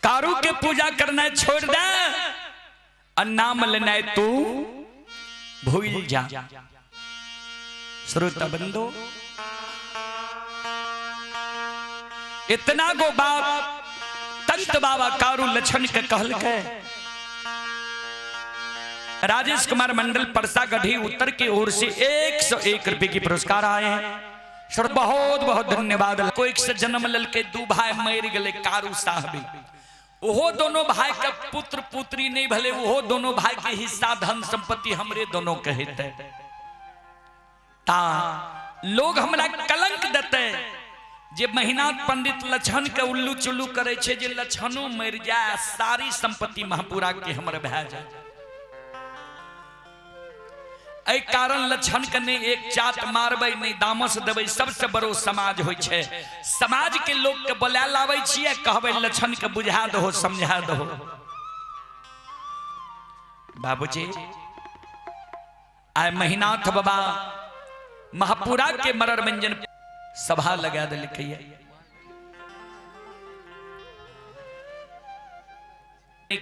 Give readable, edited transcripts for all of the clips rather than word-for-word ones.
कारू के पूजा करना छोड़ दे और नाम लेना तू भूल जा। श्रोता बंधु, इतना गो बात तंत बाबा कारू लक्षण के कहल के राजेश कुमार मंडल परसागढ़ी उत्तर की ओर से 101 रुपए की पुरस्कार आए हैं। सर बहुत बहुत धन्यवाद। कोई से जन्म ललके दू भाई मर गए कारू साहबी, वो दोनों भाई का पुत्र पुत्री नहीं भले, वो दोनों भाई के हिस्सा धन संपत्ति हमरे दोनों कहते ता लोग हमरा कलंक देते जे महिनाथ पंडित लक्षण के उल्लू चुल्लू करे छे, जे लक्षणों मर जाए सारी संपत्ति महापुरा के हमर भए जाए। एहि कारण लक्षण के नहीं एक चाट मारबै नहीं दामस देबै, सबसे बड़ो समाज होइ छे। समाज के लोग के बोला लाबै छियै, कहबै लक्षण के बुझा दहो समझा दहो। बाबूजी आइ महिनाथ बाबा महापुरा के मरर मंजन सभा लगा देलकै।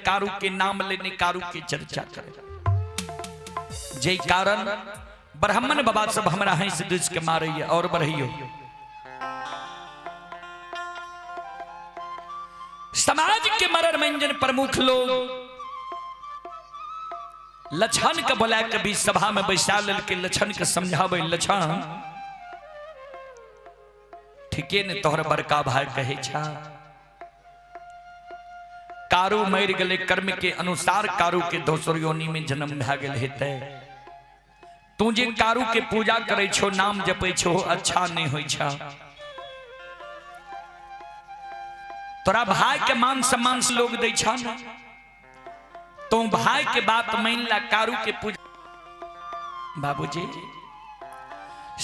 कारू के नाम लेने कारू के चर्चा करे, जे कारण ब्राह्मण बाबा सब हमरा हंस दुस के मारैया और बढ़ैयो। समाज के मरर मंजन प्रमुख लोग लक्षण के बोला के भी सभा में बैसा लेलकै, लक्षण के समझाबै, लक्षण ठीके ने तोहर बड़का भाई कहै छा, कारू मर गए कर्म के अनुसार कारू के दोसर योनि में जन्म भए गेल हेतै। तू जे कारू के पूजा करै छो नाम जपै छो अच्छा नहीं होइ छा, तोरा भाई के मान सम्मान से लोग दै छा ना, तू भाई के बात मान ला कारू के पूजा। बाबूजी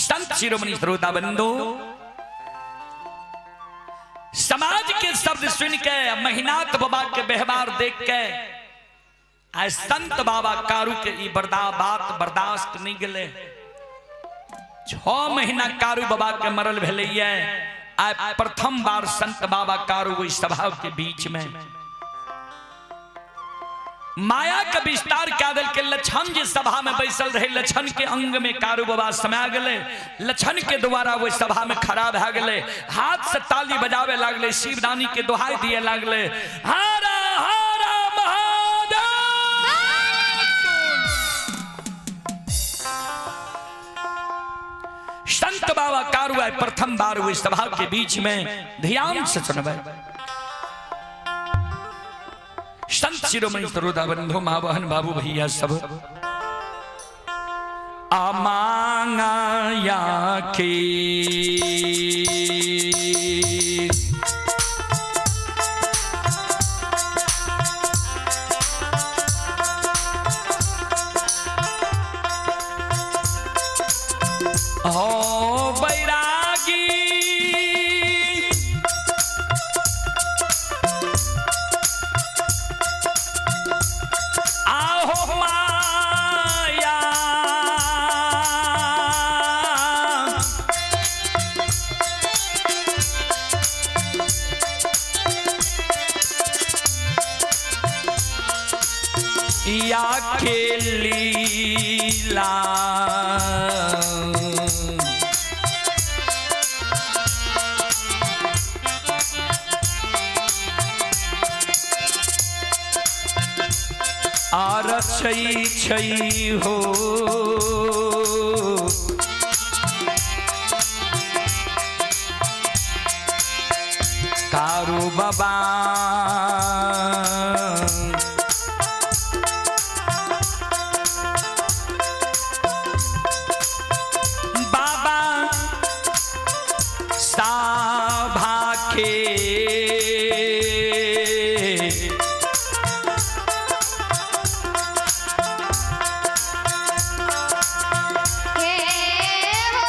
संत शिरोमणि श्रोता बंधु, समाज के शब्द सुन के महिनाथ बाबा के व्यवहार देख के आय संत बाबा कारू के ई बात बर्दाश्त नहीं गेले। 6 महीना कारू बाबा के मरल भेलैया, आय प्रथम बार संत बाबा कारू ओहि सभा के बीच में माया के विस्तार कए देलकै। लक्षण जे सभा में बैसल रहे लक्षण के अंग में कारू बाबा समा गेलै, लक्षण के द्वारा ओहि सभा में खड़ा भए गेलै, हाथ से ताली बजावे लागलै, शिवदानी के दोहाई दिए लागलै, हर हर महादेव। संत बाबा कारू आए प्रथम बार ओहि सभा के बीच में। ध्यान से सुनबै संत शिरोमणि श्रोता बंधु, माँ बहन बाबू भैया सब, अमांगा के हो बैरागी आहो माया या के लीला आर छै छै हो कारू बाबा बाबा साभा के हे हो।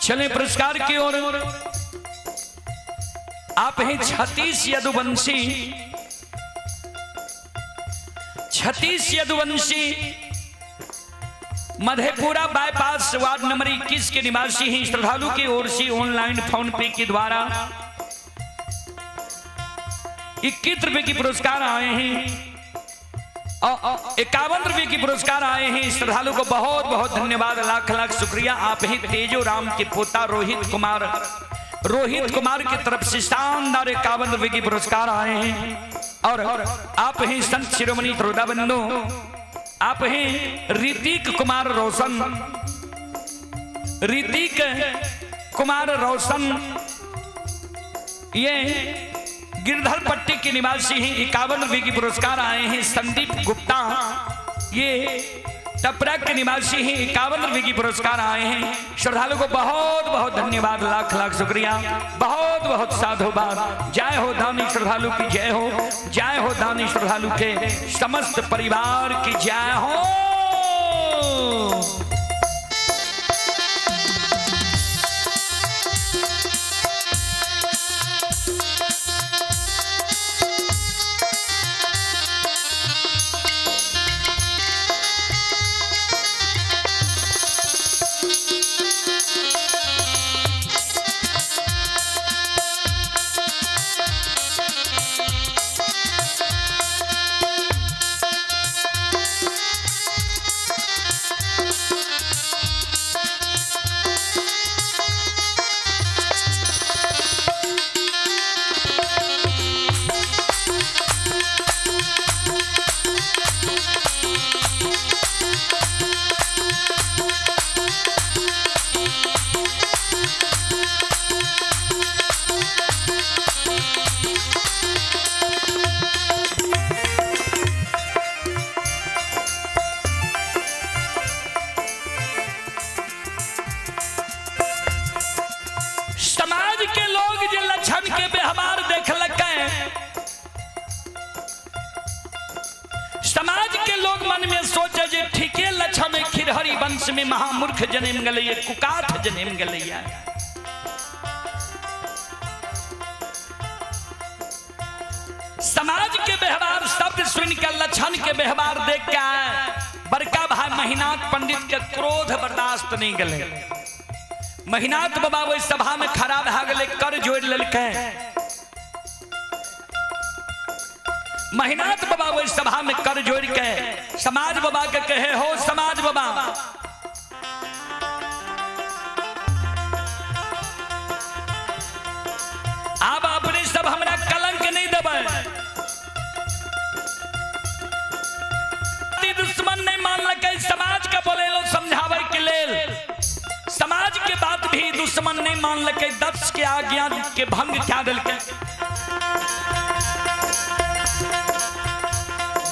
चले पुरस्कार की ओर। आप हैं छत्तीस यदुवंशी, छत्तीस Yaduvanshi Madhepura bypass ward number 21 के निवासी हैं। श्रद्धालु की ओर से ऑनलाइन फोन पे के द्वारा 21 रुपए की पुरस्कार आए हैं, 51 रुपए की पुरस्कार आए हैं। श्रद्धालु को बहुत बहुत धन्यवाद, लाख लाख शुक्रिया। आप ही तेजो राम के पोता रोहित कुमार, रोहित कुमार की तरफ से शानदार 51 रुपए की पुरस्कार आए हैं। और आप ही संत शिरोमणि त्रोदा बंधु, आप ही ऋतिक कुमार रोशन, ऋतिक कुमार रोशन, ये गिरधर पट्टी के निवासी हैं, 51 रुपए की पुरस्कार आए हैं। संदीप गुप्ता, ये टपरा के निवासी हैं, 51 रुपए की पुरस्कार आए हैं। श्रद्धालु को बहुत बहुत धन्यवाद, लाख लाख शुक्रिया, बहुत बहुत साधुवाद। जय हो दानी श्रद्धालु की जय हो, जय हो दानी श्रद्धालु के समस्त परिवार की जय हो। समाज के लोग जे लक्षण के व्यवहार देखलकै, समाज के लोग मन में सोचे जे ठीके लक्षण खिरहरी वंश में महामूर्ख जन्म गेलैया, कुकाठ जन्म गेलैया। समाज के व्यवहार शब्द सुन के, लक्षण के व्यवहार देख के बड़का भाई महिनाथ पंडित के क्रोध बर्दाश्त नहीं गेलै। महिनाथ बाबा ओहि सभा में खड़ा भए गेलै, कर जोड़ लेलकै। महिनाथ बाबा ओहि सभा में कर जोड़ के समाज बाबा के कहे, हो समाज बाबा, आब अपने सब हमरा कलंक नहीं देबै। दुश्मन नहीं मानलकै, समाज के बोलेलो समझाबै के लेल, समाज के बात भी दुश्मन नहीं मानलकै, दक्ष के आज्ञा के भंग क्या देलकै।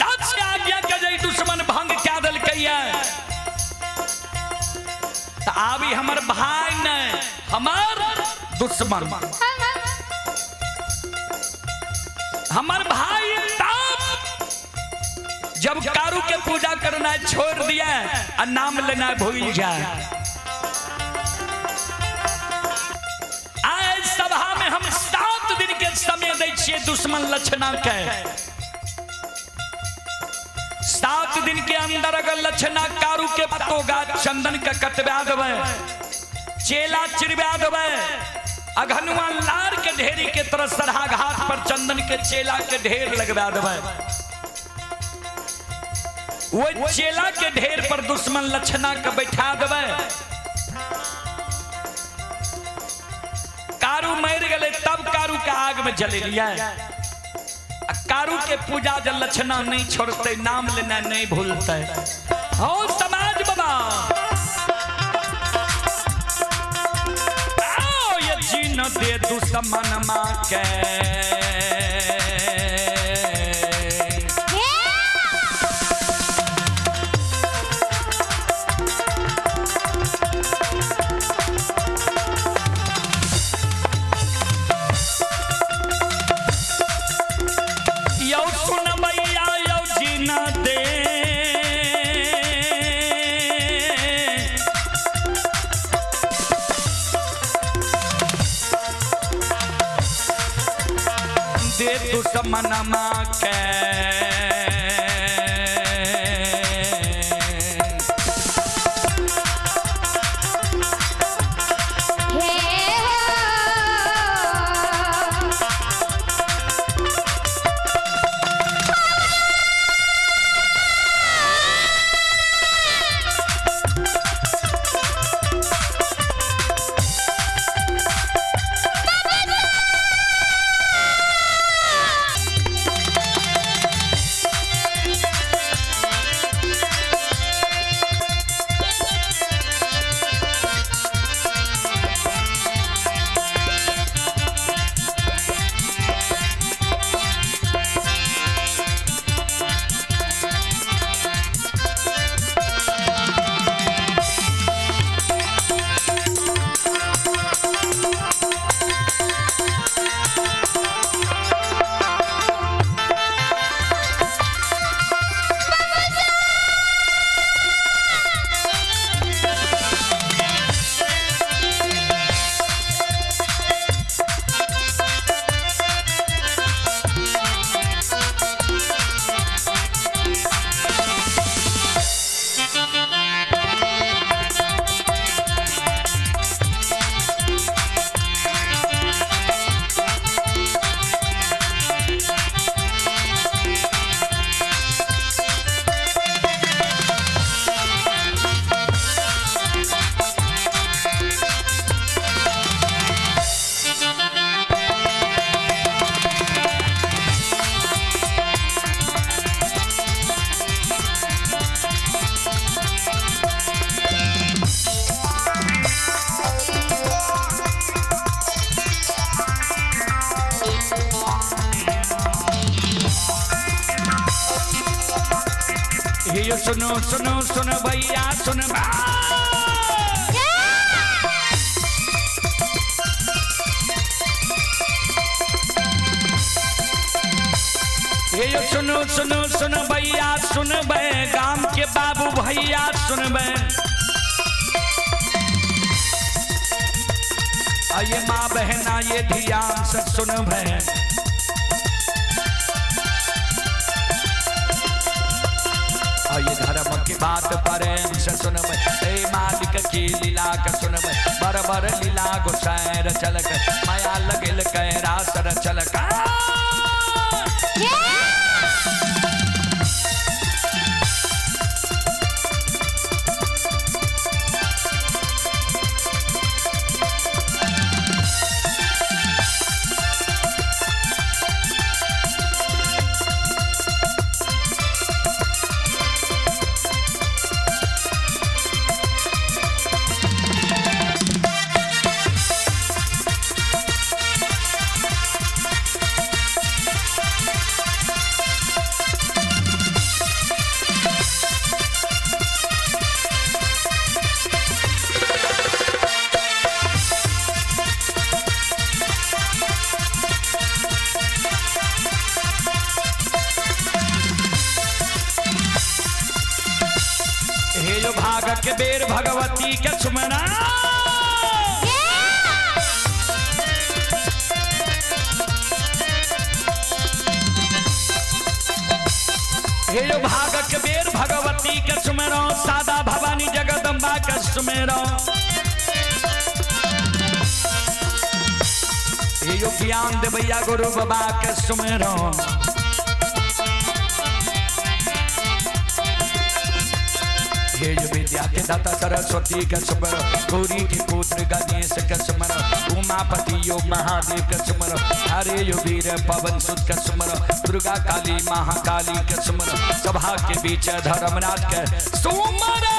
दक्ष के आज्ञा के जे दुश्मन भंग क्या देलकै ये, तऽ आब ई हमर भाई नहीं, हमर दुश्मन। हमर भाई तब जब कारू के पूजा करना छोड़ दिया और नाम लेना भूल जाए। आय सभा में हम 7 दिन के समय दै छियै दुश्मन लक्षणा के। 7 दिन के अंदर अगर लक्षणा कारू के पत्तो गाछ चंदन के कटवा देबै, चेला चिरवा देबै, अघनुआ लार के ढेरी के तरह सरहा घाट पर चंदन के चेला के ढेर लगवा देबै, वो चेला के ढेर पर दुश्मन लक्षणा के बैठा देबै, कारू मर गेलै तब कारू के आग में जलेलियै। आ कारू के पूजा जब लक्षणा नहीं छोड़ते, नाम लेना नहीं भूलते। हो समाज बाबा, आओ ये जीन दे दुश्मन माँ के। यौ सुनबैया, यौ जीना दे, दुश्मन माँ के। ये सुनो सुनो सुन भैया सुन ये सुनो सुनो सुन भैया सुन बे गाम के बाबू भैया सुन बे। आइए माँ बहना ये ध्यान से सुन बे। ये धर्म की बात प्रेम से सुनब ए मालिक की लीला के सुनब बरबर लीला गोसाई रचलक माया लगल कै रास रचलक। हे जो भाग के बेर भगवती के सुमना हे जो भाग के बेर भगवती के सुमरो सादा भवानी जगदम्बा के सुमेरो। हे जो ज्ञान दे भैया गुरु बाबा के सुमेरो। विद्या के दाता सरस्वती के सुमर गौरी के पुत्र गणेश के सुमर उमापति यो महादेव के सुमर हरे यो वीर पवन सुत के सुमर दुर्गा काली महाकाली के सुमर सभा के बीच धर्मराज के सुमर।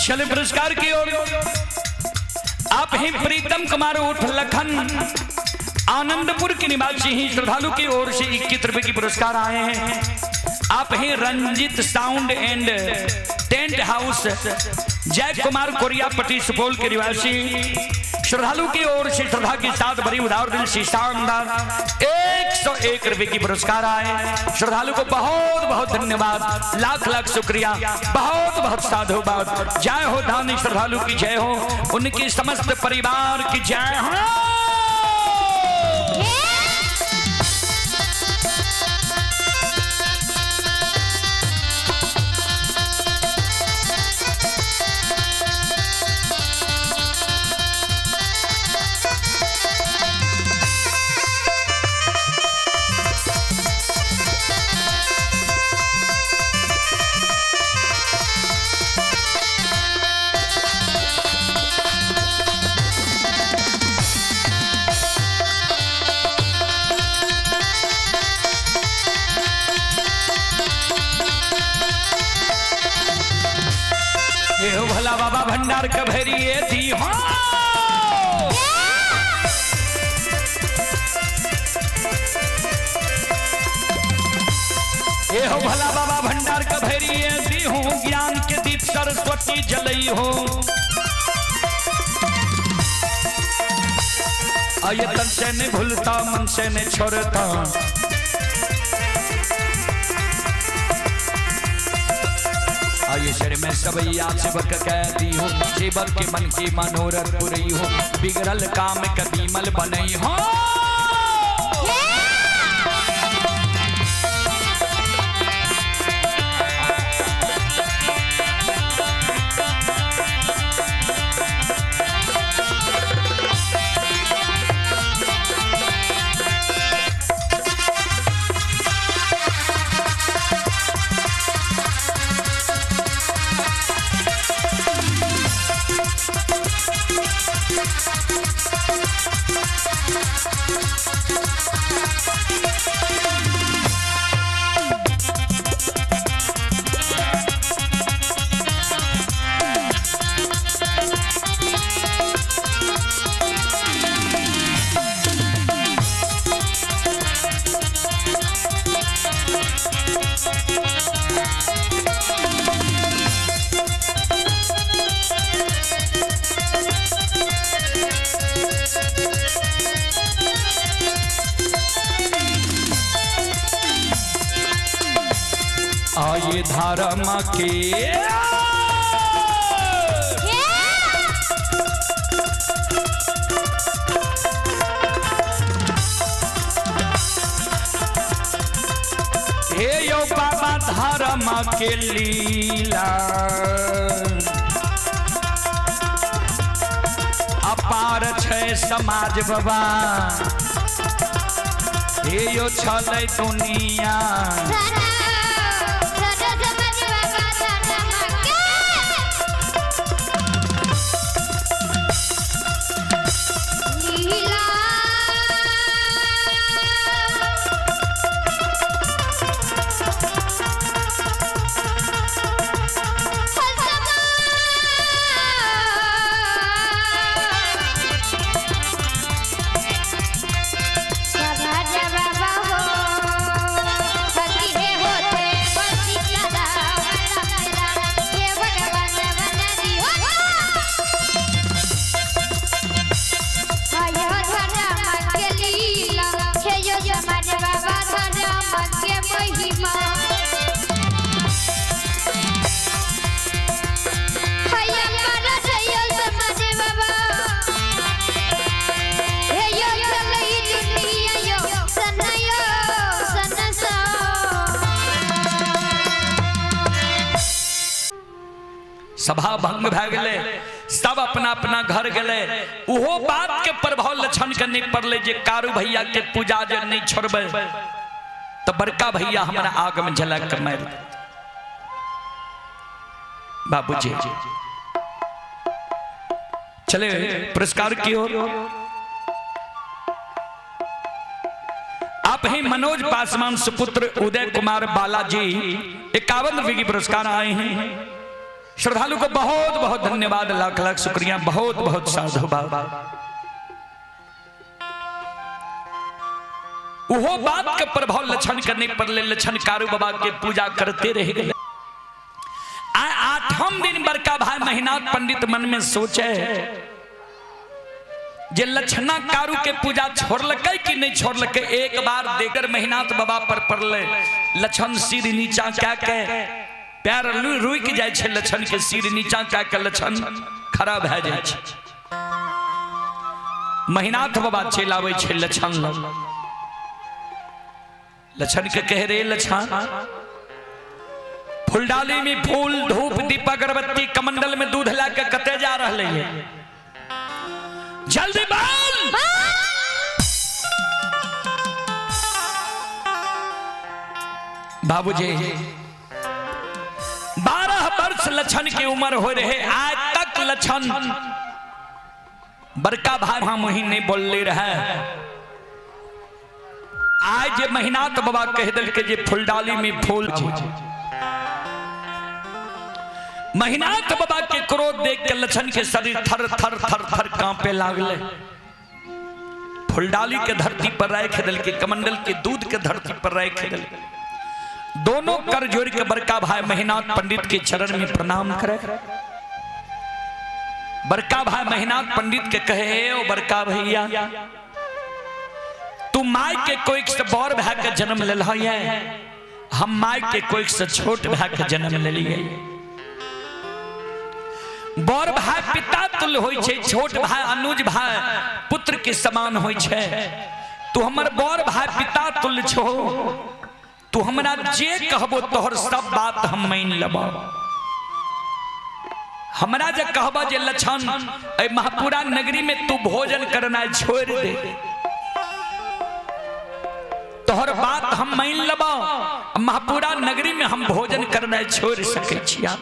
चले पुरस्कार की ओर। आप ही प्रीतम कुमार उर्फ लखन आनंदपुर के निवासी ही श्रद्धालु की ओर से 21 रुपए की पुरस्कार आए हैं। आप ही Ranjit sound and tent house Jai Kumar Koriyapatti Supaul के निवासी श्रद्धालु की ओर से श्रद्धा के साथ भरी उदार दिल से शानदार 101 रुपए की पुरस्कार आए। श्रद्धालु को बहुत बहुत धन्यवाद, लाख लाख शुक्रिया, बहुत बहुत साधुवाद। जय हो दानी श्रद्धालु की जय हो, उनकी समस्त परिवार की जय हो। ये हो भला बाबा भंडार के भैरिए दी हो। ये हो भला बाबा भंडार के भैरिए दी हो, ज्ञान के दीप सरस्वती जलई हो। आये तन से नहीं भूलता मन से नहीं छोड़ता, आये शर में सबैया सेवक कह दी हो, सेवक के मन की मनोरथ पुरई हो, बिगड़ल काम कदीमल बनई हो। आये धारा माँ के हे यो बाबा धारा माँ के लीला अपार छै समाज बाबा, हे यो छलै दुनिया। सभा भंग भए गेलै, सब अपना अपना घर गेलै। उहो बात के प्रभाव लक्षण के नहीं पड़लै जे कारू भैया के पूजा जे नहीं छोड़बै तो बड़का भैया हमरा आग में जला के मारि देत। बाबूजी चले पुरस्कार की ओर। आप ही मनोज पासवान सुपुत्र उदय कुमार बालाजी 51 रुपए की पुरस्कार आए हैं। श्रद्धालु को बहुत बहुत धन्यवाद, लाख लाख शुक्रिया, बहुत बहुत साधुवाद। वो बात के प्रभाव लक्षण के नहीं पड़ले, लक्षण कारू बाबा के पूजा करते रह गए। आठम दिन बड़का भाई महिनाथ पंडित मन में सोचे जे लक्षणा कारू के पूजा छोड़लकै कि नहीं छोड़लकै। एक बार देकर महिनाथ बाबा पर पड़ले, लक्षण सिर नीचा क्या के पैर रुकि जाइ छै, लक्षण के सिर नीचा क्या के लक्षण खड़ा भए जाइ छै। महिनाथ बाबा चलि आबै छै लक्षण लग, लक्षण के कह रे लक्षण, फुलडाली में फूल धूप दीप अगरबत्ती कमंडल में दूध ला के कते जा रहले है, जल्दी बोल। बाबूजी 12 वर्ष लक्षण की उम्र हो रहे, आज तक लक्षण बड़का भाई हम ही नहीं बोलले रहे। आज जे महिनाथ बाबा कह दिल के जे फुलडाली में फूल, महिनाथ बाबा के क्रोध देख के लक्षण के शरीर थर थर थर थर कांपे लागले। फुलडाली के धरती पर राख दिल के, कमंडल के दूध के धरती पर राख दिल, दोनों कर जोड़ के बड़का भाई महिनाथ पंडित के चरण में प्रणाम करे। बड़का भाई महिनाथ पंडित के कहे, ओ बड़का भैया, तू माय के कोई से बड़ भाई के जन्म लेल है, हम माय के कोई से छोट भाई के जन्म लेलिए। बड़ भाई पिता तुल्य होइ छै, छोट भाई अनुज भाई पुत्र के समान होइ छै। तू हमर बड़ भाई पिता तुल्य छो, तू हमरा जे कहबो तोहर सब बात हम मान लेबो। हमरा जे कहबा जे लक्षण ए महापुरा नगरी में तू भोजन करना छोड़ दे, तोहर बात हम मान लेबो, महापुरा नगरी में हम भोजन करना छोड़ सकै छिया।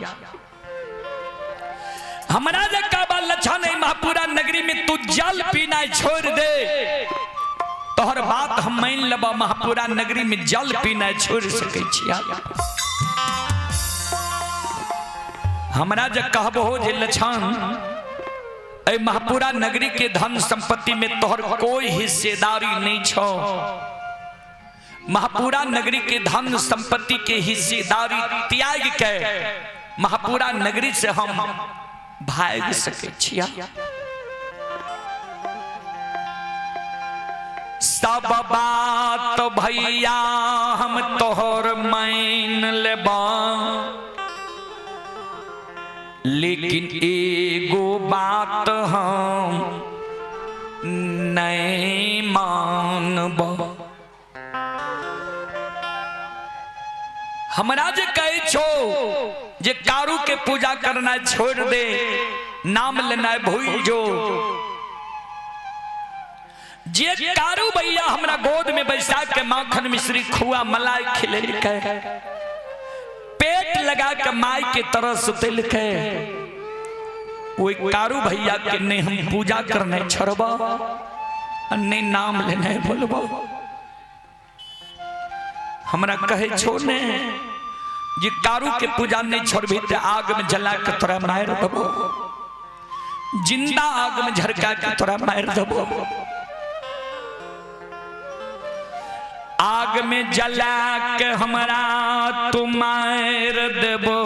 हमरा जे कहबा लक्षण ए महापुरा नगरी में तू जल पीना छोड़ दे, तोहर बात हम मान लेबो, महापुरा नगरी में जल पीना छोड़ सकै छिया। हमरा जे कहबो जे लक्षण ए महापुरा नगरी के धन संपत्ति में तोहर कोई हिस्सेदारी नहीं छो, महापुरा नगरी के धन संपत्ति के हिस्सेदारी त्याग के महापुरा नगरी से हम भाग सके छिया। सब बात भैया हम तोहर मान लेबा, लेकिन एगो बात हम नहीं मानब। हमरा जे कहे छो जे कारू के पूजा करना छोड़ दे, नाम लेना भूल जो, जे कारू भैया हमरा गोद में बैसा के माखन मिश्री खुआ मलाई खिलेलकै, पेट लगा के माई के तरह सुतेलकै, ओहि कारू भैया के नहीं हम पूजा करना छोड़ब, नहीं नाम लेना भूलब। हमरा कहे छो ने जे कारू के पूजा नहीं छोड़बी ते आग में जला के तोरा मार देबो, जिंदा आग में झरका के तोरा मार देबो। आग में जला के हमरा तू मार देबो,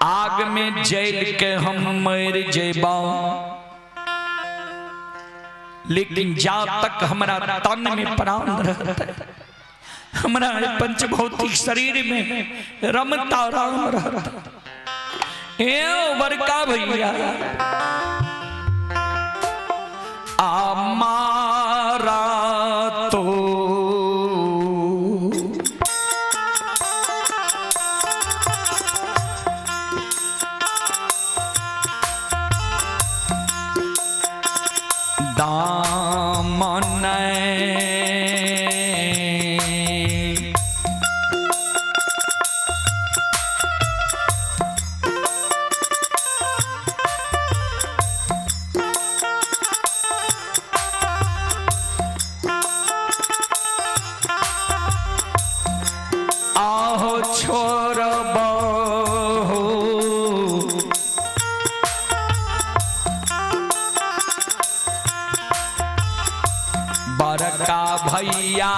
आग में जल के हम मर जेबो, लेकिन जा तक हमरा तन में प्राण रहता है, हमरा पंचभौतिक शरीर में रमता राम रहता। ए बड़का भैया हमारा तो दामन बड़का भैया।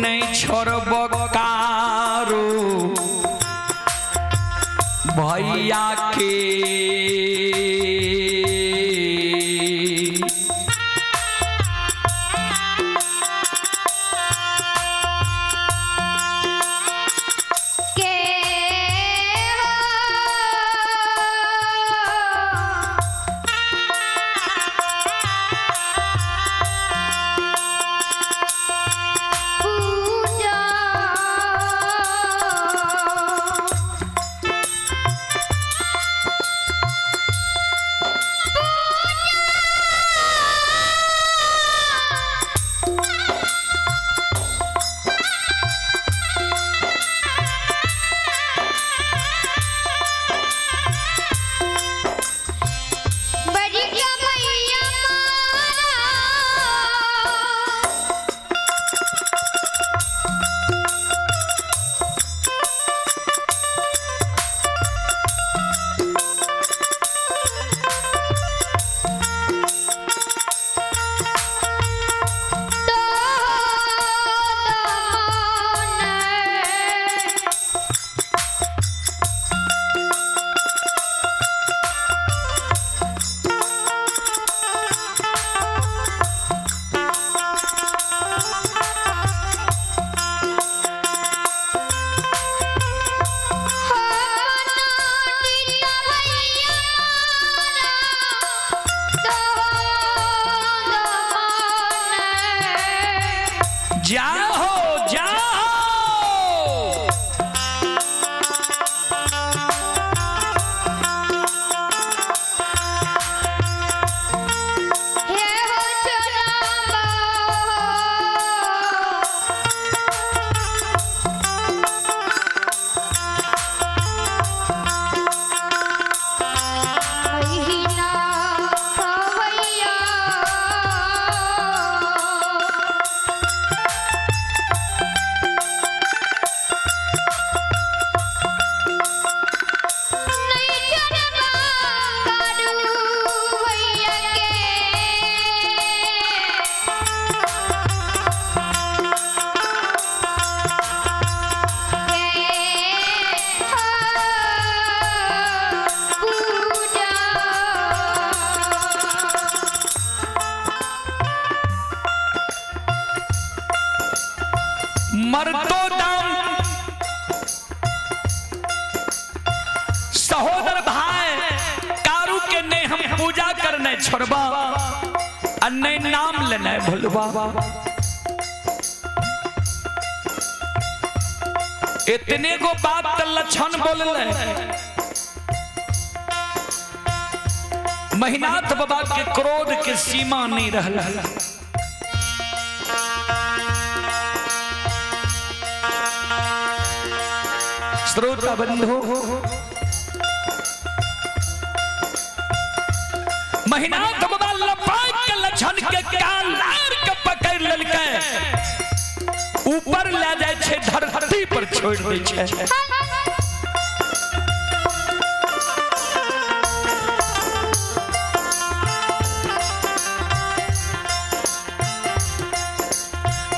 नहीं छोड़ब कारू भैया के। के हो पूजा बड़ी मैया मारा। तो दमन जाओ जाओ। मर्दो दाम सहोदर भाई कारू के ने हम पूजा करने छोड़बा आ ने नाम लेने भूलबा। इतने गो बात त लक्षण बोलले। महिनाथ बाबा के क्रोध के सीमा नहीं रहला। श्रोता बंधु, महिनाथ बाबा लपाक के लक्षण के कालार के पकड़ लेलकै, ऊपर ले जाय छै, धरती पर छोड़ दै छै।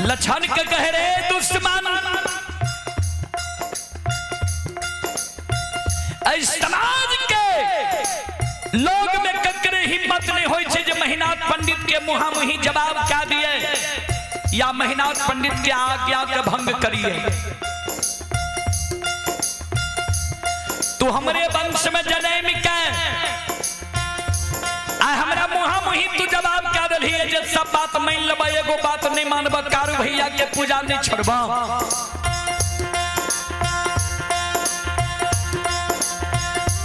लक्षण के कह रे दुश्मन, एहि समाज के लोग में ककरे हिम्मत नहीं होय छै जे महिनाथ पंडित के मुहामुही जवाब क्या दिए या महिनाथ पंडित के आज्ञा के भंग करिए। तू हमरे वंश में जनम के आ हमरा मुहामुही तू जवाब क्या दलही जे सब बात मान लेबै, एगो बात नहीं मानब, कारू भैया के पूजा नहीं छोड़ब।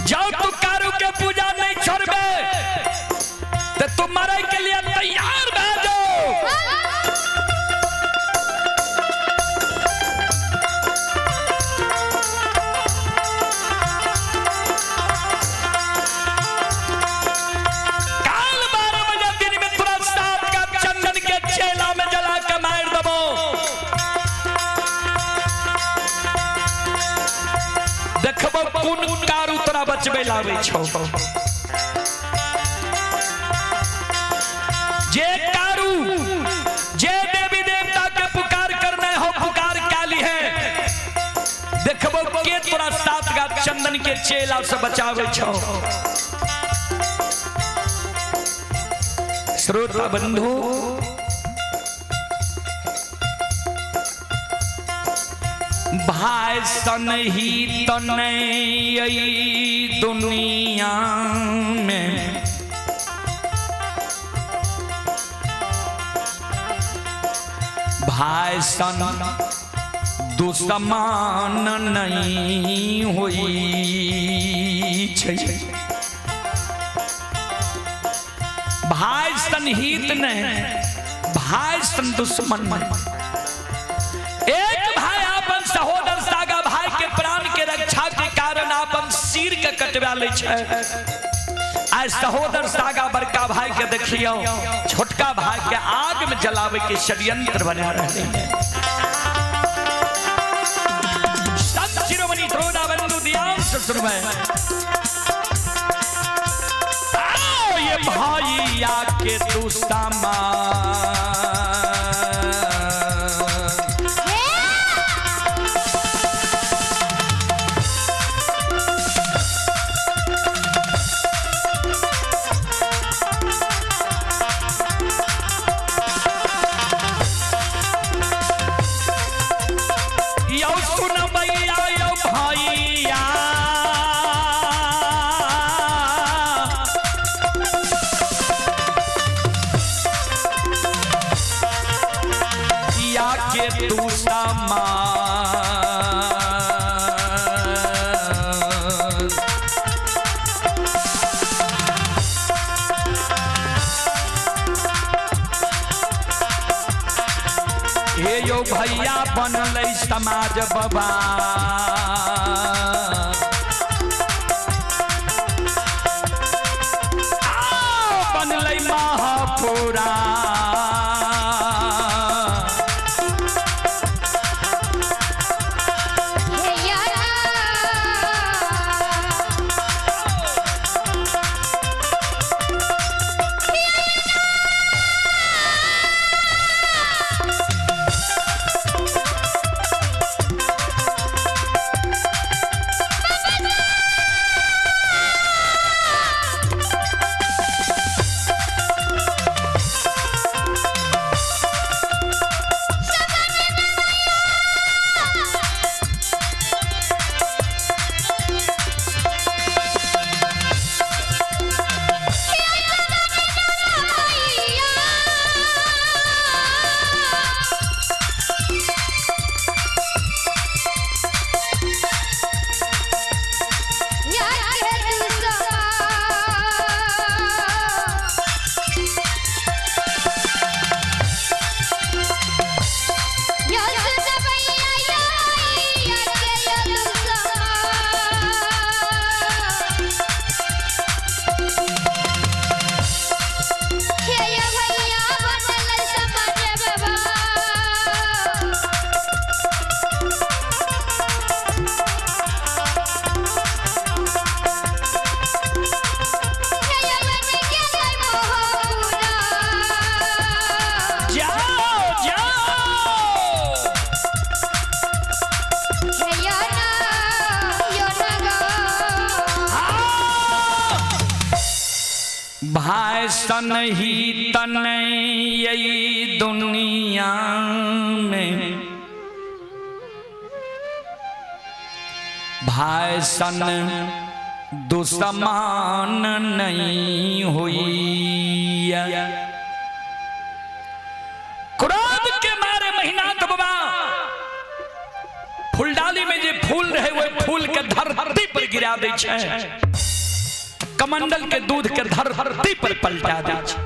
जाओ तू कारू के पूजा नहीं छोड़बे तो तू मरे के लिए तैयार भए जाओ। काल 12 बजे दिन में तुरंत सात का चंदन के चेला में जला के मार दबो। बचबे लावे छौ? जे कारू, जे देवी देवता के पुकार करने हो, पुकार काली है, देखबो के तोरा सात गा चंदन के चेला से बचावे छौ। श्रोता बंधु, भाई सन ही तो नहीं दुनिया में, भाई सन दुश्मन नहीं होई छै। भाई सन हित नहीं, भाई सन दुश्मन नहीं। एक भाई अपन सहोदर सागा भाई के प्राण के रक्षा के कारण अपन सिर के कटवा लै छै। आज सहोदर सागा बड़का भाई के देखियो छोटका भाई के आग में जलावे के षड्यंत्र बना रहे हैं। संत शिरोमणि त्रोदा बंधु ध्यान से सुनवे। आओ ये भाई आके तू सामा यौ सुन भैया यौ भैया, या के तू समा हे यो भैया बनलै समाज बाबा, आओ बनलै महापुरा। जाओ जाओ। भाई सन ही तन यही दुनिया में, भाई सन दुश्मन नहीं हुई। क्रोध के मारे महीनाथ बाबा फूलडाली में जे फूल रहे वो फूल के धरती पर गिरा दै छै, कमंडल के दूध के धरती पर पलटा दै छै।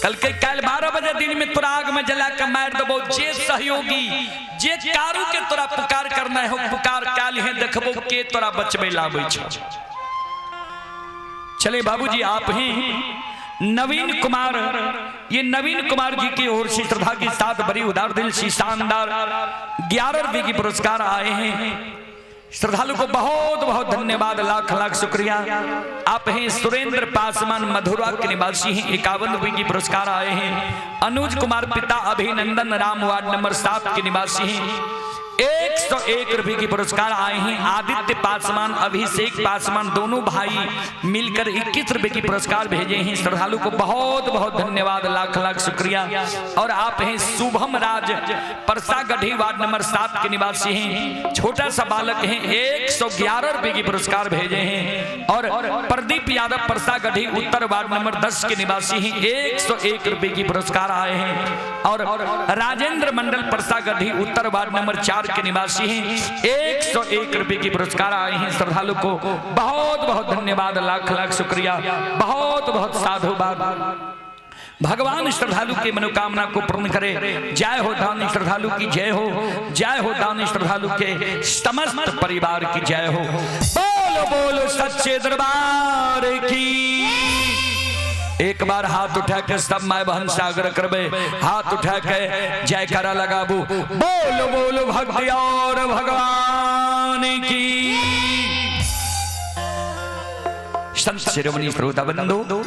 कल के काल 12 बजे दिन में तोरा आग में जला के मार देबो। जे सहयोगी जे कारू के तोरा पुकार करना हो पुकार काल है, देखबो के तोरा बचबे लाबै छौ। चले बाबूजी आप ही नवीन कुमार, ये नवीन कुमार जी की ओर से श्रद्धा के साथ बड़ी उदार दिल से शानदार 11 रुपए की पुरस्कार आए हैं। श्रद्धालु को बहुत बहुत धन्यवाद, लाख लाख शुक्रिया। आप हैं सुरेंद्र पासवान, मधुरा के निवासी हैं, 51 रुपए की पुरस्कार आए हैं। अनुज कुमार पिता अभिनंदन राम, वार्ड नंबर 7 के निवासी हैं, 101 रुपए की पुरस्कार आए हैं। आदित्य पासवान, अभिषेक पासवान दोनों भाई मिलकर 21 रुपए की पुरस्कार भेजे हैं। श्रद्धालु को बहुत बहुत धन्यवाद, लाख लाख शुक्रिया। और आप हैं शुभम राज, परसागढ़ी वार्ड नंबर 7 के निवासी हैं, छोटा सा बालक है, 111 रुपए की पुरस्कार भेजे हैं। और प्रदीप यादव, परसागढ़ी उत्तर वार्ड नंबर 10 के निवासी हैं, 101 रुपए की पुरस्कार आए हैं। और राजेंद्र मंडल, परसागढ़ी उत्तर वार्ड नंबर 4 के निवासी हैं, 101 रुपए की पुरस्कार आए हैं। श्रद्धालु को बहुत बहुत धन्यवाद, लाख लाख शुक्रिया, बहुत बहुत साधुवाद। भगवान श्रद्धालु की मनोकामना को पूर्ण करे। जय हो दानी श्रद्धालु की जय हो, जय हो दानी श्रद्धालु के समस्त परिवार की जय हो। बोलो बोलो सच्चे दरबार की। एक बार हाथ उठा के सब my बहन सागर करबे, हाथ उठा के जयकारा लगाबू, बोलो बोलो भक्ति और भगवान की। संत शिरोमणि श्रोता बंधु,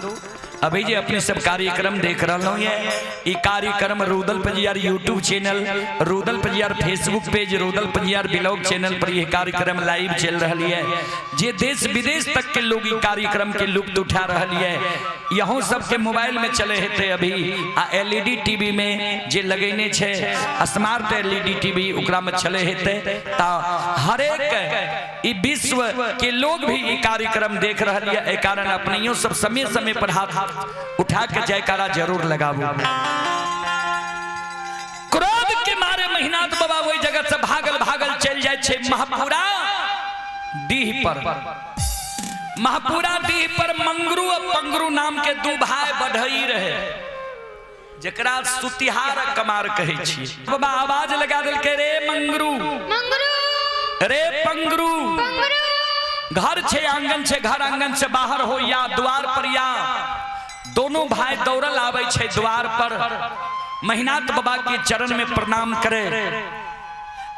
अभी जे अपने सब कार्यक्रम देख रहा हूँ, ये कार्यक्रम Rudal Pajiyar YouTube channel, Rudal Pajiyar Facebook page, Rudal Pajiyar blog channel पर यह कार्यक्रम लाइव चल रहा है। जे देश विदेश तक के लोग ई कार्यक्रम के लुत्फ उठा रहा है। यहों सबके मोबाइल में चले हेते अभी, आ एलईडी टीवी में जे लगेने छे स्मार्ट एलईडी टीवी, ओकरा में चले हेते। ता हरेक ई विश्व के लोग भी ई कार्यक्रम देख रहा है। ए कारण अपनियों सब समय समय पर हाथ उठा के जयकारा जरूर लगाबू। क्रोध के मारे महिनाथ बाबा वही जगह से भागल भागल चल जाए छे महापुरा डीह पर। महापुरा डीह पर मंगरू और पंगरू नाम के दू भाई बढ़ई रहे, जकरा सुतिहार कमार कहै छी। बाबा आवाज लगा देलकै, रे मंगरू, मंगरू, रे पंगरू, पंगरू, घर छे आंगन छे, घर आंगन से बाहर हो या द्वार पर या। दोनों भाई दौड़ल आवे छे द्वार पर, महिनाथ बाबा के चरण में प्रणाम करे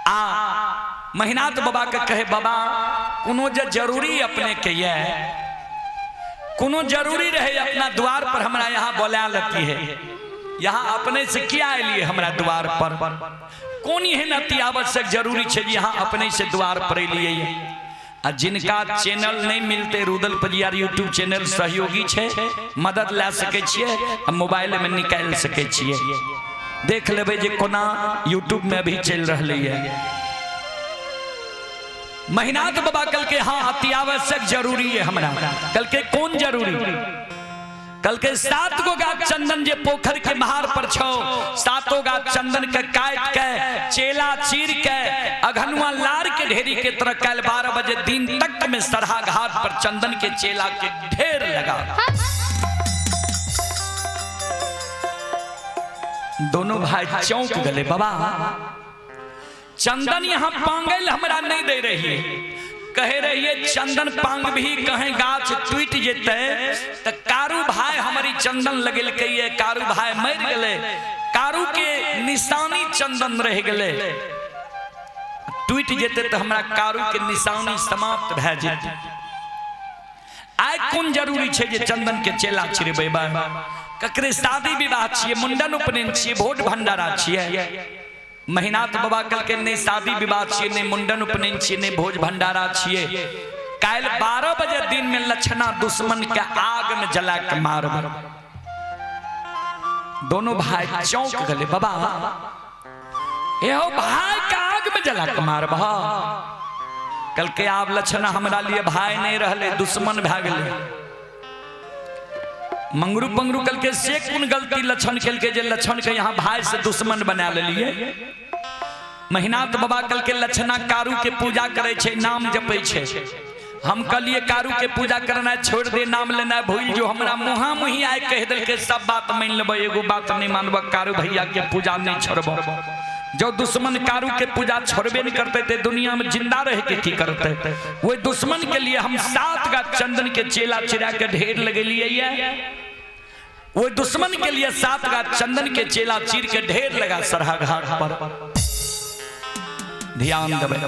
आ महिनाथ बाबा के कहे, बाबा कोनो जे जरूरी अपने के ये, कोनो जरूरी रहे अपना द्वार पर हमरा यहाँ बोला लेती है, यहाँ अपने से क्या एलिए हमरा द्वार पर, कोन एहन अति आवश्यक जरूरी छे जे यहाँ अपने से द्वार पर एलिए। आ जिनका चैनल नहीं मिलते, रुदल पजियार यूट्यूब चैनल सहयोगी छे, मदद ला सके छिए, आ मोबाइल में निकाल सके छिए, देख लेबै जे कोना यूट्यूब में भी चल रहलै है। महिनाथ बाबा कल के हाँ अति आवश्यक जरूरी है हमरा। कल के कौन जरूरी? कल के 7 गो गाछ चंदन जे पोखर के महार पर छो, 7 गाछ चंदन के काट के चेला चीर के अघनुआ लार के ढेरी के तरह कल 12 बजे दिन तक में सरहा घाट पर चंदन के चेला के ढेर लगा। दोनों भाई चौंक गए, बाबा चंदन यहाँ पांगल हमरा नहीं दे रही है, कहे रही है चंदन पांग भी कहे गाछ टूट जेते त कारू भाई हमारी चंदन लगेल कहिए, कारू भाई मर गए, कारू के निशानी चंदन रह गए, टूट जेते त हमरा कारू के निशानी समाप्त भए जेते। आइ कोन जरूरी छे जे चंदन के चेला चिरबे? बा ककरे शादी विवाह छिए, मुंडन उपनयन छिए, भोज भंडारा छिए। महिनाथ बाबा कल के नहीं शादी विवाह छिए, नहीं मुंडन उपनयन छिए, नहीं भोज भंडारा छिए, काल 12 बजे दिन में लक्षणा दुश्मन के आग में जला के मारब। दोनों भाई चौंक गए, बाबा एहो भाई के आग में जला के मारब? कल के आब लक्षणा हमरा लिए भाई नहीं रहले, दुश्मन भए गेले। मंगरू पंगरू कल के से कोन गलती लक्षण केलकै जे लक्षण के यहाँ भाई से दुश्मन बना लेलिए। महिनाथ बाबा कल के लक्षणा कारू के पूजा करे छे, नाम जपे छे। हम कहलिए कारू के पूजा करना छोड़ दे, नाम लेना भूल जो, हमरा मुहा मुही आए कह देलकै सब बात मान लेबै, एगो बात नहीं मानब, कारू भैया के पूजा नहीं छोड़ब। जो दुश्मन कारू के पूजा छोड़बे नहीं करते थे, दुनिया में जिंदा रह के की करते? वही दुश्मन के लिए हम 7 गाछ चंदन के चेला चिरा के ढेर लगेलिए। वो दुश्मन के लिए 7 गाछ चंदन के चेला चीर के ढेर लगा सरहा घाट पर। ध्यान देबै।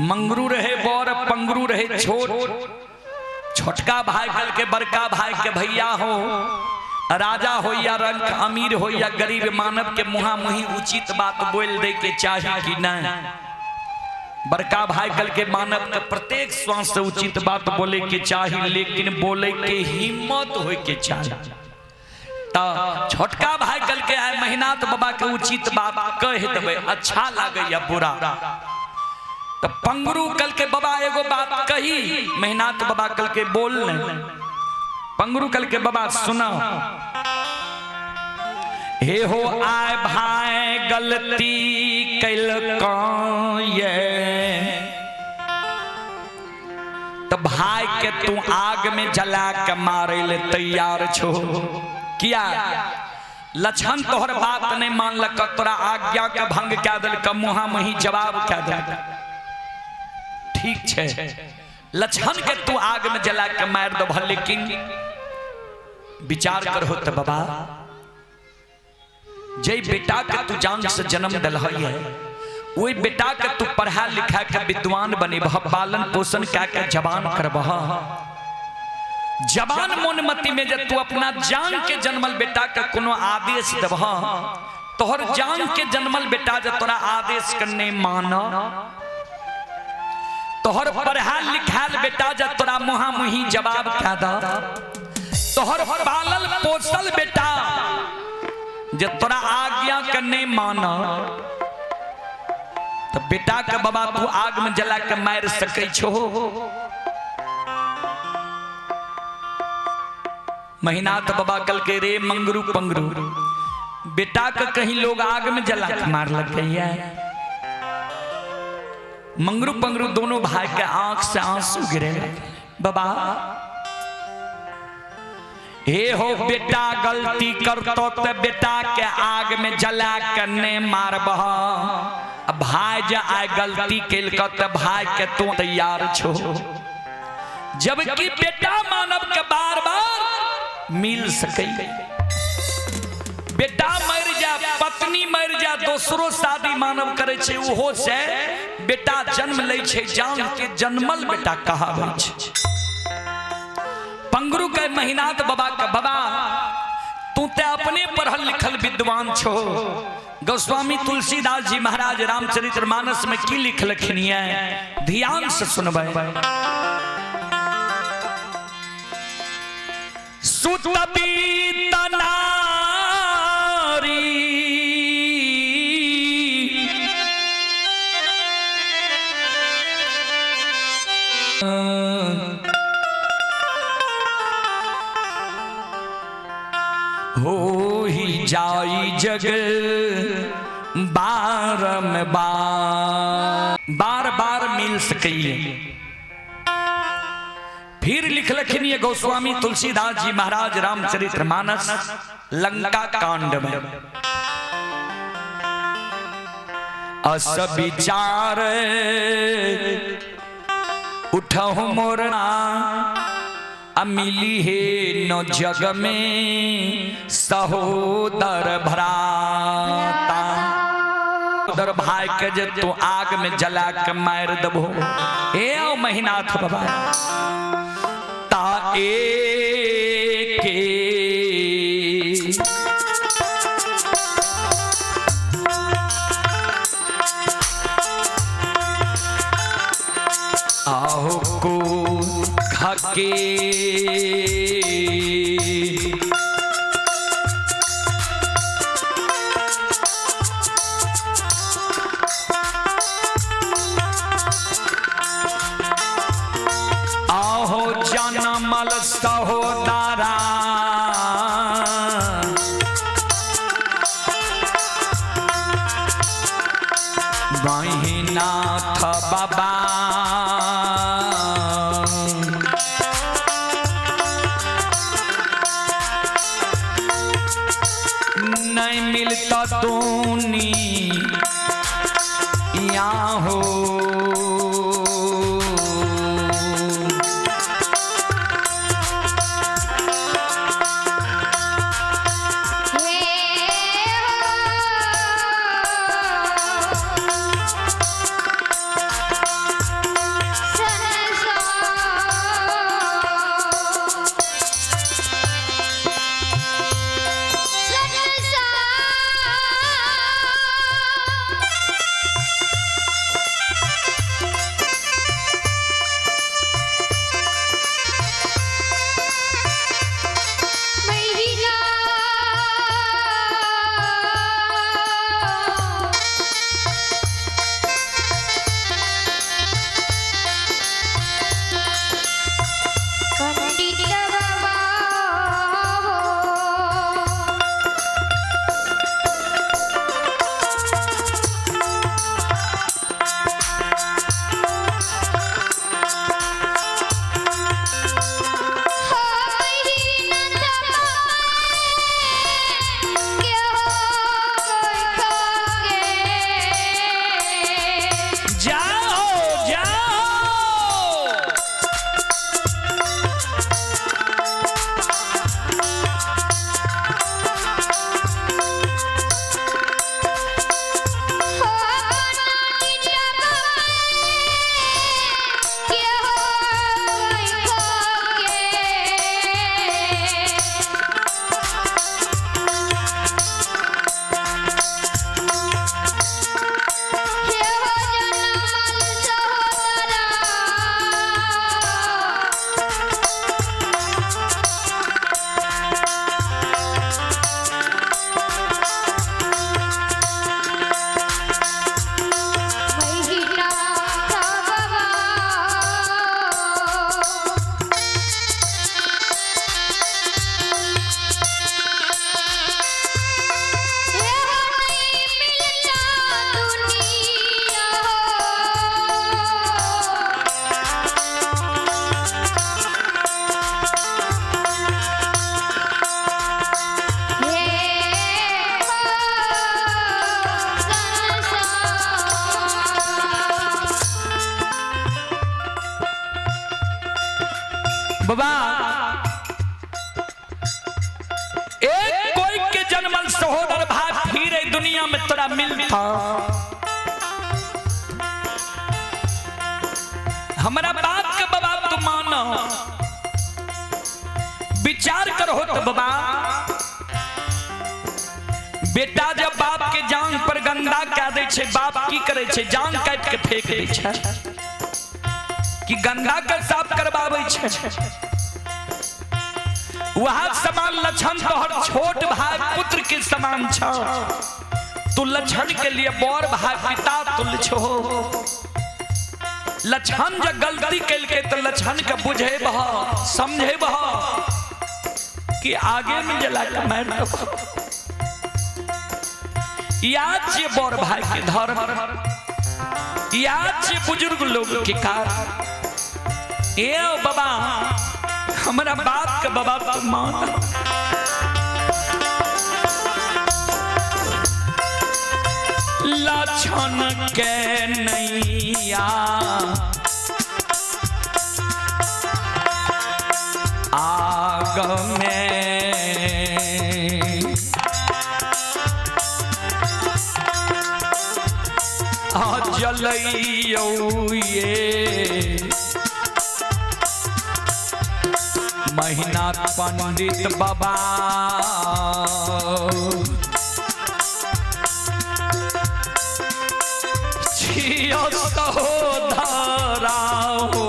मंगरू रहे बड़, पंगरू रहे छोट। छोटका भाई कल के बड़का भाई के भैया हो, राजा हो या रंक, अमीर हो या गरीब, मानव के मुहा मुही उचित बात बोल दे के चाही कि नहीं। बड़का भाई कल के मानव के प्रत्येक श्वास से उचित बात बोले के चाही, लेकिन बोले के हिम्मत होए के चाही। त छोटका भाई कल के आए महिनाथ बाबा के उचित बात कह देबै, अच्छा लागे या बुरा। तो पंगरू कल के बाबा एगो बात कही, महिनाथ बाबा कल के बोल नहीं। पंगरू कल के बाबा सुना, हे हो आए भाई गलती कैल ये, तो भाई के तू आग में जला के मारे ले तैयार छो। किया लक्षण तोहर बात नहीं मानलक, तोरा आज्ञा के भंग कह दिलक, मुहा मुही जवाब कह दिलक। ठीक छे, लक्षण के तू आग में जला के मार दबह, लेकिन विचार करहो तो बाबा, जे बेटा के तू जान से जन्म दिलह है, वही बेटा के तू पढ़ा लिखा के विद्वान बनेबह, पालन पोषण कए के जवान करबह। जवान मोनमती में जब तू अपना जान के जन्मल बेटा के कोनो आदेश देबह, तोहर जान के जन्मल बेटा जब तोरा आदेश के नहीं मान, तोहर पढ़ाल लिखाल बेटा जब तोरा मुहा मुही जवाब कह द, तोहर पालल पोसल बेटा जब तोरा आज्ञा के नहीं मान, तो बेटा के बाबा तू आग में जला के मार सकै छो। महिनाथ बाबा कल के रे मंगरू पंगरू, बेटा के कहीं लोग आग में जला के मार लग गई है। मंगरू पंगरू दोनों भाई के आंख से आंसू गिरे। बाबा हे हो बेटा गलती करतो तो बेटा के आग में जला के नहीं मारबह, भाई जे आय गलती केलक तो भाई के तू तैयार छो। जबकि बेटा मानव के बार बार मिल सके, बेटा मर जा, पत्नी मर जा, दोसरो शादी मानव करे छे, ओहो से बेटा जन्म लै छे, जान के जन्मल बेटा कहाबै छे। पंगरू के महिनाथ बाबा के बाबा तू ते अपने पढ़ल लिखल विद्वान छो। गोस्वामी तुलसीदास जी महाराज रामचरित्र मानस में की लिखलखिन है, ध्यान से सुनबै। सुतबी तनारी हो ही जाई जग बारम बार, बार बार मिल सके। फिर लिखलखिन ये गोस्वामी तुलसीदास जी महाराज रामचरित्र मानस लंका कांड में, अस विचार उठहु मोरना, अमिली हे न जग में सहोदर भ्राता। सहोदर भाई के जे तू आग में जला के मार दबो, हे आओ महिनाथ बाबा ता के आहो को खके आहो जनमल सहोदरा, महिनाथ बाबा नहीं मिलता दूनी या हो। हे हो। सहोदर भाई फिर एहि दुनिया में तोरा मिलता। हमरा बात के बाबा तू मानो, विचार करो तो बाबा। बेटा जब बाप के जांग पर गंदा कह दै छै, बाप की करे छै? जांग काटि के फेंक दै छै कि गंदा के साफ करबाबै छै। वह समान लक्षण तोहर छोट भाई पुत्र के समान छ। तू लक्षण के लिए बड़ भाई पिता तुल्य छो। लक्षण जब गलती केलकै तो लक्षण के बुझेबह समझेबह कि आगे में जला के मारि देबह। याद छियै बड़ भाई के धर्म, याद छियै बुजुर्ग लोग के कार। ए बाबा हमरा बात के बाबा तू मान। लक्षण के नैया आग में जलैयौ ये महिना पंडित बाबा। छियो सहोदरा हो।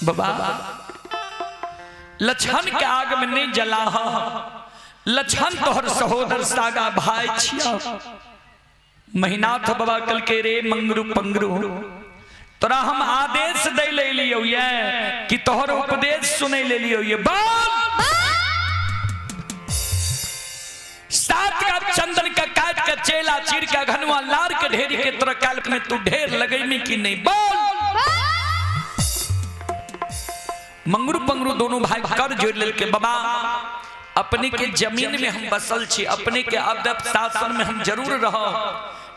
बाबा लक्षण के आग में नहीं जला, लक्षण तोहर सहोदर सागा भाई छिया। महिनाथ बाबा कल के रे मंगरू पंगरू, तोरा हम आदेश दे ले लियो ये कि तोहर उपदेश सुने ले लियो ये। बाल सात का चंदन का काट के चेला चीर के घनुआ लार के ढेरी के तोरा काल में तू ढेर लगैमी कि नहीं? बोल। मंगरू पंगरू दोनों भाई कर जोड़ लेल के बाबा अपने के जमीन में हम बसल छी, अपने के अदब शासन में हम जरूर रहो,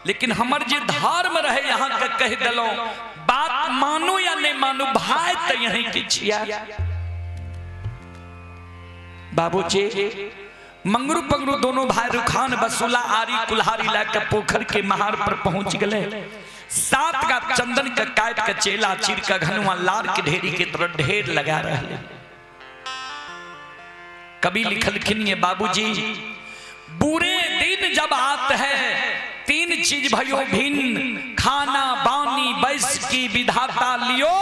लेकिन हमर जे धर्म रहे यहाँ के कह दिलो, बात मानो या नहीं मानो भाई तो यहीं के छिया। बाबूजी मंगरू पंगरू दोनों भाई रुखान बसुला आरी कुल्हारी लाके पोखर के महार पर पहुंच गए। सात का चंदन का काट के चेला चीर का घनुआ लार के ढेरी के तरह ढेर लगा रहे। कभी लिखलखिन ये बाबूजी, बुरे दिन जब आते है तीन चीज भयो भिन्न, खाना बानी बैस की विधाता लियो।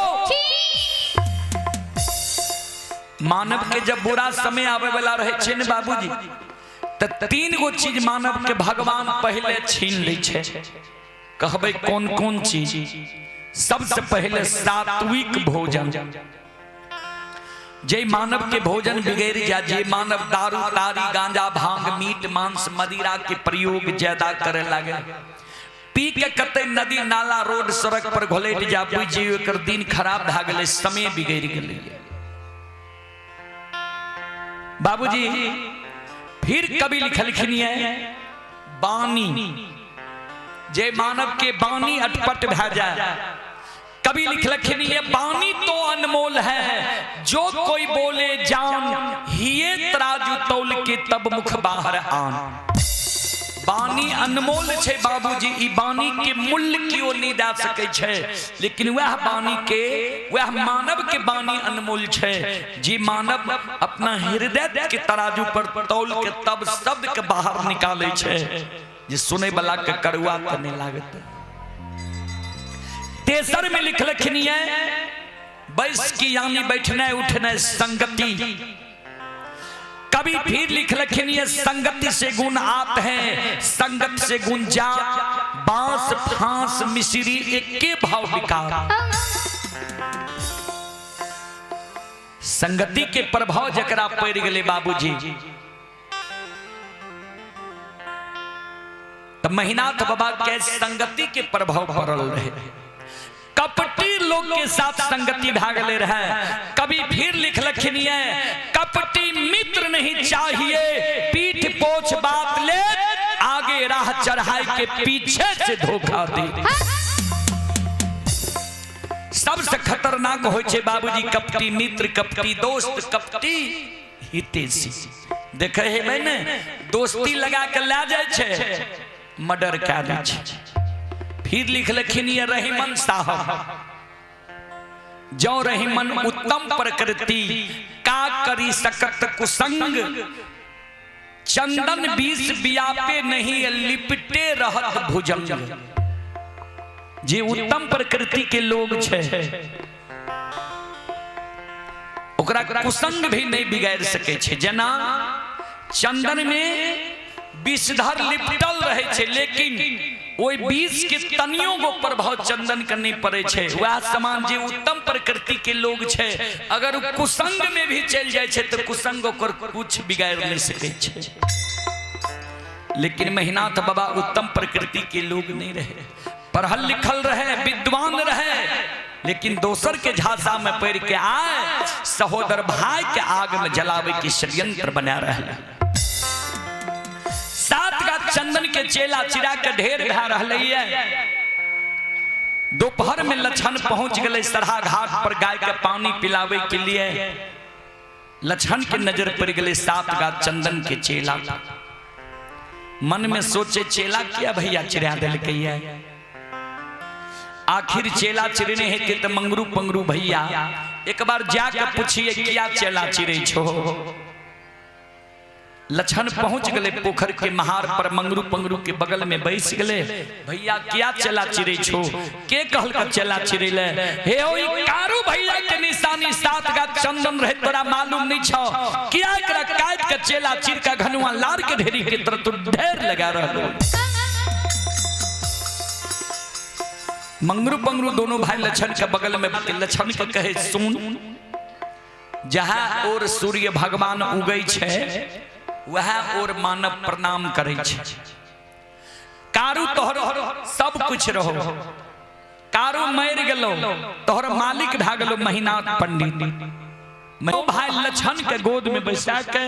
मानव के जब बुरा समय आवे वाला रहे छे ने बाबूजी, त तीन गो चीज मानव के भगवान पहले छीन लै छे। कहबै कौन कौन चीज? सबसे पहले सात्विक भोजन। जे मानव के भोजन बिगड़ जा, जे मानव दारू तारी गांजा भांग मीट मांस मदिरा के प्रयोग ज्यादा करे लागे, पी के कते नदी नाला रोड सड़क पर घोलट जा, बुझि एकर दिन खराब भए गेलै, समय बिगड़ गेलै। बाबूजी फिर कवि लिखलखिन है बानी, जे मानव के बानी अटपट भए जाए। कवि लिखलखिन ये बानी तो अनमोल है, जो कोई बोले जान, हिये तराजू तौल के तब मुख बाहर आन। बानी अनमोल छे बाबूजी, ई बानी के मूल्य क्यों नहीं दे सके छे, लेकिन वह बानी के, वह मानव के बानी अनमोल छे, जे मानव अपना हृदय के तराजू पर तौल के तब शब्द के बाहर निकाले छे, जे सुने वाला के करुआ त नहीं लागत। तेसर में लिखलखिन ये बैस की यानी बैठने उठने संगति। कभी फिर लिखलखिन ये संगति से गुण आत है, संगत से गुण जात, बांस फांस मिश्री एके भाव विकार। संगति के प्रभाव जकरा पड़ गए बाबूजी, तो महिनाथ बाबा के संगति के प्रभाव पड़ल रहे, कपटी लोग के साथ संगति भागले रहे। कभी फिर फिर लिखलखिन ये, कपटी मित्र नहीं चाहिए, पीठ पोछ बात ले, आगे राह चढ़ाई के पीछे से धोखा दे। सबसे खतरनाक होइ छै बाबूजी कपटी मित्र, कपटी दोस्त, कपटी हितैषी। देखे हेबै ने, दोस्ती लगा के लए जाइ छै, मर्डर कए दै छै। फिर लिखलखिन ये रहीमन साहब, जौ रहीमन उत्तम प्रकृति, का करी सकत कुसंग, चंदन बीस बियापे नहीं, लिपटे रहत भुजंग। जे उत्तम प्रकृति के लोग छै ओकरा कुसंग भी नहीं बिगाड़ सके छै। जेना चंदन में विषधर लिपटल रहे छै, लेकिन ओहि विष के तनियो गो प्रभाव चंदन के नहीं पड़े छै। वएह समान जे उत्तम प्रकृति के लोग छै, अगर उ कुसंग में भी चलि जाइ छै तऽ कुसंग ओकर कुछ बिगाड़ नहीं सकै छै। लेकिन महिनाथ बाबा उत्तम प्रकृति के लोग नहीं रहे, पढ़ल लिखल रहे, विद्वान रहे, लेकिन दोसर के झांसा में पड़ के आए सहोदर भाई के आग में जलावे के षड्यंत्र बना रहे। सात का चंदन के चेला चिरा के ढेर भए रहलै। दोपहर में लछन पहुंच गए सरहा घाट पर गाय के पानी पिलावे के लिए। लछन के नजर पड़ गए सात गा चंदन के चेला। मन में सोचे, चेला किया भैया चिरा देलकै? आखिर चेला चिरने हेतै तऽ मंगरू पंगरू भैया एक बार जाके पूछिए किया चेला चिरै छो। लछन पहुंच गए पोखर के महार पर, मंगरू पंगरू के बगल में बैस गए। भैया किया चेला चिरै छो? के कहलक चेला चिरै ले? हे ओ ई कारू भैया के निशानी सात गा चंदन रहे, तोरा मालूम नहीं छो? किया एकरा काट के चेला चिर के घनुआ लार के ढेरी के तरह तू ढेर लगा रहलो। मंगरू पंगरू दोनों भाई लछन के बगल में लछन के कहे, सुन, जहाँ और सूर्य भगवान उगै छै वह और मानव प्रणाम करै छै। कारू तोहर सब कुछ रहो, कारू मरि गेलो, तोहर मालिक भए गेलो महिनाथ पंडित। भाई लछन के गोद में बैसा के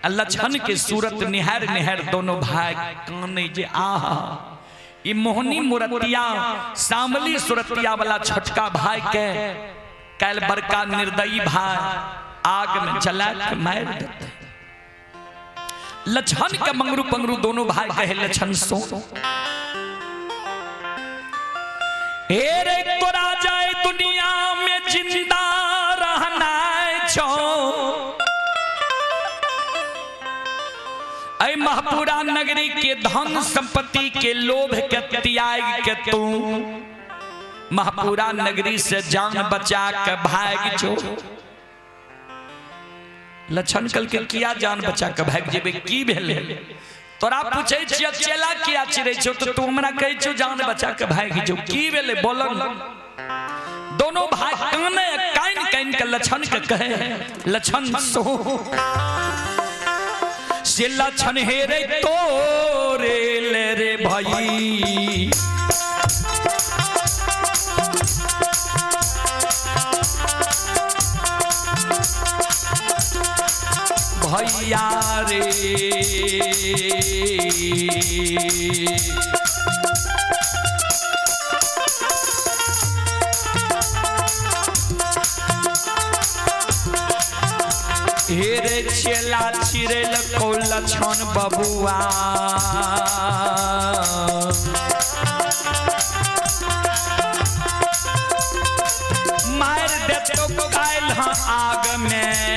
आ लछन के सूरत निहार निहार दोनों भाई काने जे आहा, ई मोहनी मुरतिया सामली सुरतिया वाला छोटका भाई के काल्हि बड़का निर्दयी भाई आग में जला के मारि देते। लछन के मंगरू पंगरू दोनों भाई कहे, लछन सो हे रे, तोरा जाए दुनिया में जिंदा रहना छो, ऐ महपुरा नगरी के धन संपत्ति के लोभ के त्याग के तू महपुरा नगरी से जान बचा के भाग जो। लछन कल के किया जान बचा के भाग जेबे? की भेले? तोरा पूछे छियो चेला किया चिरै छो, तो तू हमरा कहै छो जान बचा के भाग जो, की भेले बोलन? दोनों भाई काने कान कान के लछन के कहे, लछन सो से लछन हे रे तोरे ले रे भाई, भैया रे, हे रे चेला चिरेल को लछन बबुआ, मार देतो काल्हि हाँ आग में।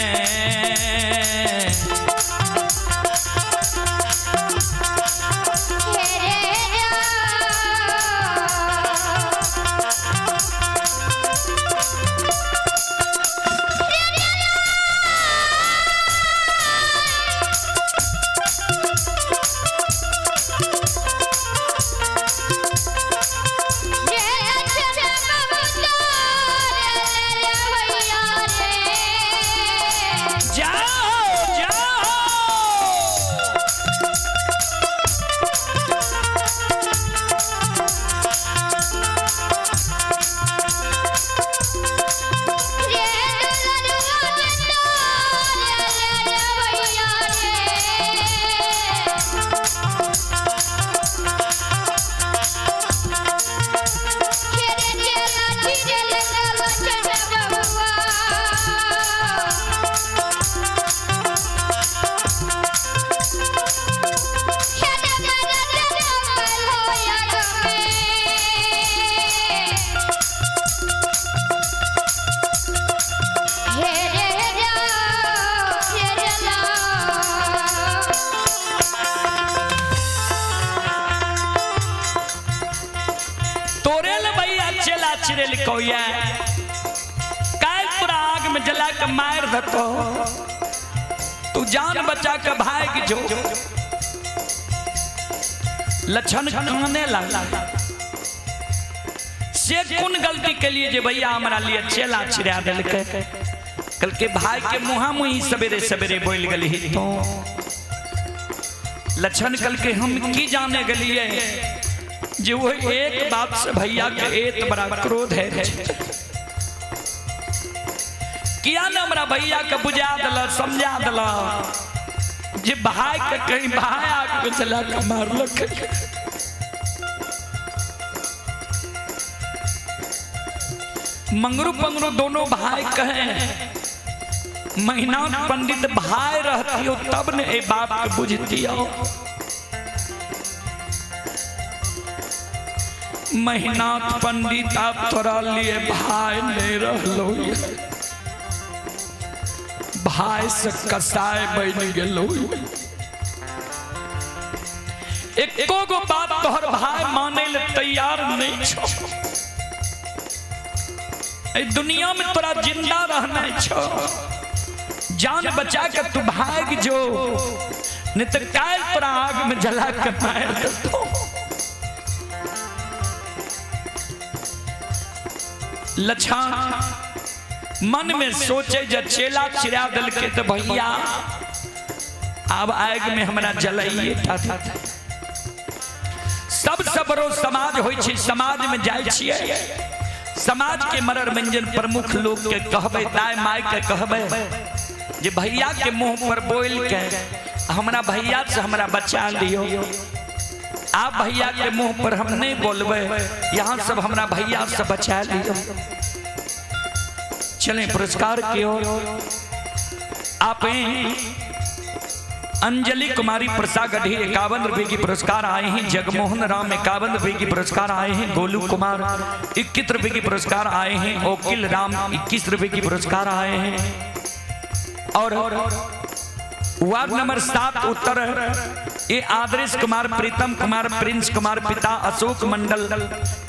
चिरेलको ये काल तोरा आग में जला के मार देतो, तू जान बचा के भाग जो। लक्षण काने लगा, से कोन गलती के लिए जे भैया हमरा लिए चेला चिरा देलकै। कल के भाई के मुहा मुही सवेरे सवेरे बोल गली तो लक्षण कल के हम की जाने गलिए जे वो एक बात से भैया के एत बड़ा क्रोध है। किया न हमरा भैया के बुझा दिल समझा दिल जे भाई के कहीं भाई आग में जला के मारलक। मंगरू पंगरू दोनों भाई कहे महीना पंडित भाई रहती हो तब ने ए बात के बुझती हो। महीनाथ पंडित आप तोरा लिए भाई नहीं रहलो, भाई से कसाय बन गेलो। एको गो बात तोहर भाई माने ले तैयार नहीं छो। दुनिया में तोरा जिंदा रहना छो, जान बचा के तू भाग जो, नहीं तो काल तोरा आग में जला के मार देतो। लछान मन में सोचे जे चेला चिरा दल के तो भैया अब आग में हमरा जलाइए था। सब सबरो समाज होई छै, समाज में जाय छियै, समाज के मरर मंजन प्रमुख लोग के कहबे, दाय my के कहबे जे भैया के मुंह पर बोल के हमरा भैया से हमरा बचा लियो। आप भैया के मुंह पर हम नहीं बोलबे, यहाँ सब हमरा भैया से बचा लियो। चलें पुरस्कार की ओर। आप अंजलि कुमारी प्रसागढ़ी 51 रुपए की पुरस्कार आए हैं। जगमोहन राम 51 रुपए की पुरस्कार आए हैं। गोलू कुमार 21 रुपए की पुरस्कार आए हैं। ओकिल राम 21 रुपए की पुरस्कार आए हैं। और वार्ड नंबर 7 उत्तर ये आदर्श कुमार, प्रीतम कुमार, प्रिंस कुमार, पिता अशोक मंडल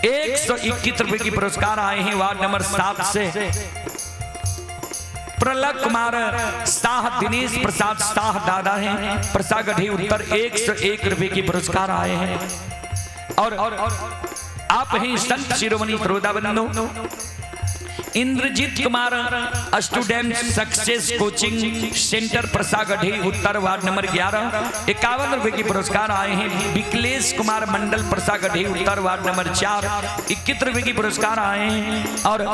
121 रुपए की पुरस्कार आए हैं। वार्ड नंबर 7 से प्रलय कुमार शाह, दिनेश प्रसाद शाह दादा हैं, प्रसागढ़ी उत्तर 101 रुपए की पुरस्कार आए हैं। और आप हैं संत शिरोमणि श्रोता बंधु Indrajit Kumar, student success coaching centre Prasagarhi Uttar ward number 11 51 रुपए की पुरस्कार आए हैं। विकलेश कुमार मंडल प्रसागढ़ी उत्तर वार्ड नंबर 4 21 रुपए की पुरस्कार आए हैं। और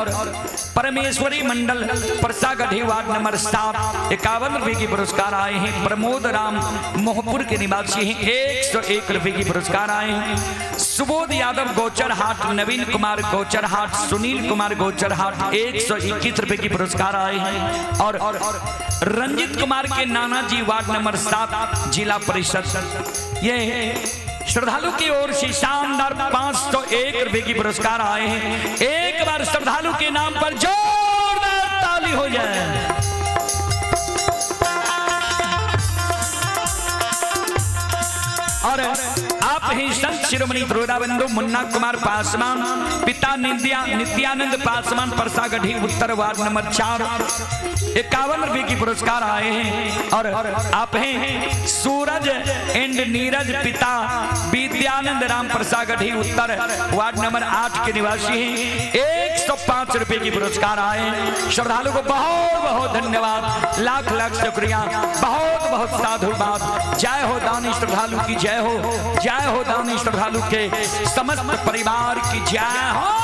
परमेश्वरी मंडल प्रसागढ़ी वार्ड नंबर 7 51 रुपए की पुरस्कार आए हैं। प्रमोद राम मोहपुर के निवासी हैं, 101 रुपए की पुरस्कार आए हैं। सुबोध यादव गोचरहाट, नवीन कुमार गोचरहाट, सुनील कुमार गोचरहाट 121 रुपए की पुरस्कार आए हैं। और रंजित कुमार के नाना जी वार्ड नंबर 7 जिला परिषद, ये श्रद्धालु की ओर से शानदार 501 रुपए की पुरस्कार आए हैं। एक बार श्रद्धालु के नाम पर जोरदार ताली हो जाए। और आप ही संत शिरोमणि बंधु मुन्ना कुमार पासवान, पिता नित्यानंद पासवान परसागढ़ी उत्तर वार्ड नंबर 4 51 रुपए की पुरस्कार आए हैं। और आप हैं सूरज एंड नीरज, पिता विद्यानंद राम परसागढ़ी उत्तर वार्ड नंबर 8 के निवासी हैं, 105 रुपए की पुरस्कार आए हैं। श्रद्धालु को बहुत बहुत धन्यवाद, लाख लाख शुक्रिया, बहुत बहुत साधुवाद। जय हो दानी श्रद्धालु की जय हो, जय हो दानी श्रद्धालु के समस्त परिवार की जय हो।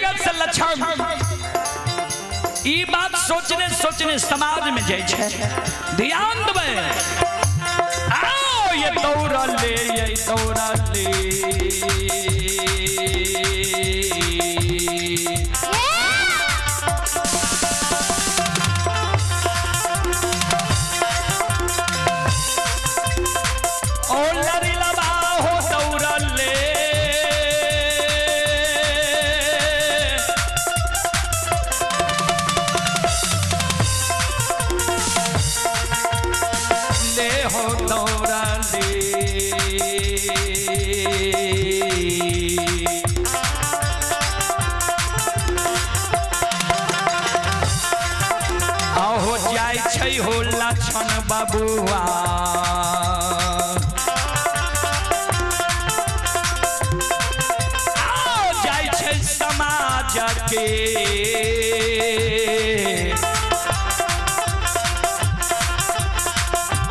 जगह से लक्षण ई बात सोचने सोचने समाज में जाइ छै। ध्यान देबै, आओ ये दौड़ले, ये दौड़ले। ओ लरी लबा हो दौड़ले। ले हो दौड़ले। आहो जाइ छै हो लक्षण बबुआ, आओ जाइ छै समाज के।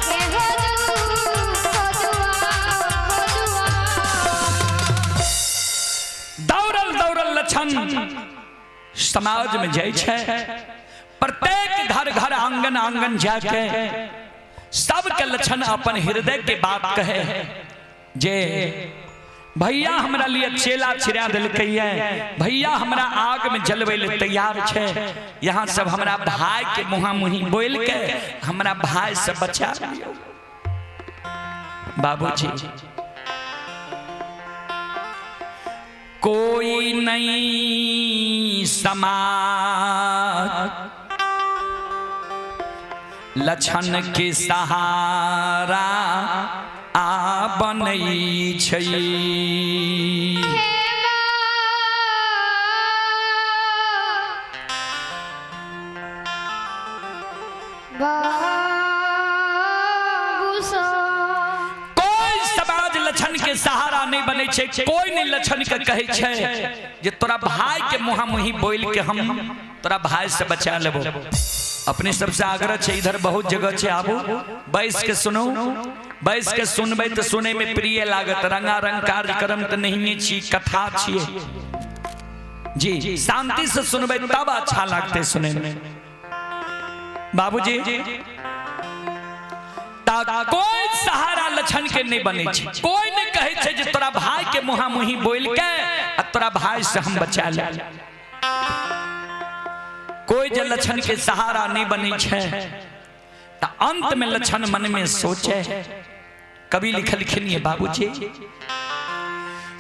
हे हो हो दुआ, हो दुआ। दौड़ल दौड़ल लक्षण समाज में जाइ छै, प्रत्येक घर घर आंगन आंगन जाके सबके लक्षण अपन हृदय के बात कहे जे भैया हमरा लिए चेला छिड़ा देलकै है, भैया हमरा आग में जलबै ले तैयार छै, यहाँ सब हमरा भाई के मुहा मुही बोल के हमरा भाई से बचा लियौ। बाबूजी कोई नहीं समाज लक्षण के सहारा आ बनै छै। हे बाबू सो। कोई समाज लक्षण के सहारा नहीं बनै छै, कोई नहीं लक्षण के कहै छै जे तोरा भाई के मुहा मुही बोल के हम तोरा भाई से बचा लेबो। अपने सबसे आग्रह छै, इधर बहुत जगह छै, आबू बैस के सुनू। बैस के सुनबै तऽ सुनै में प्रिय लागत। रंगारंग कार्यक्रम तऽ नहिए छी, कथा छियै जी, शांति से सुनबै तब अच्छा लागतै सुनै में। बाबूजी ता कोई सहारा लक्षण के नहीं बनै छै, कोई नहीं कहै छै जे तोरा भाई के मुहा मुही बोल के आ तोरा भाई से हम बचा ले। कोई जे लक्षण के सहारा नहीं बनै छै त अंत में लक्षण मन में सोचे। कवि लिखलखिन ये बाबूजी,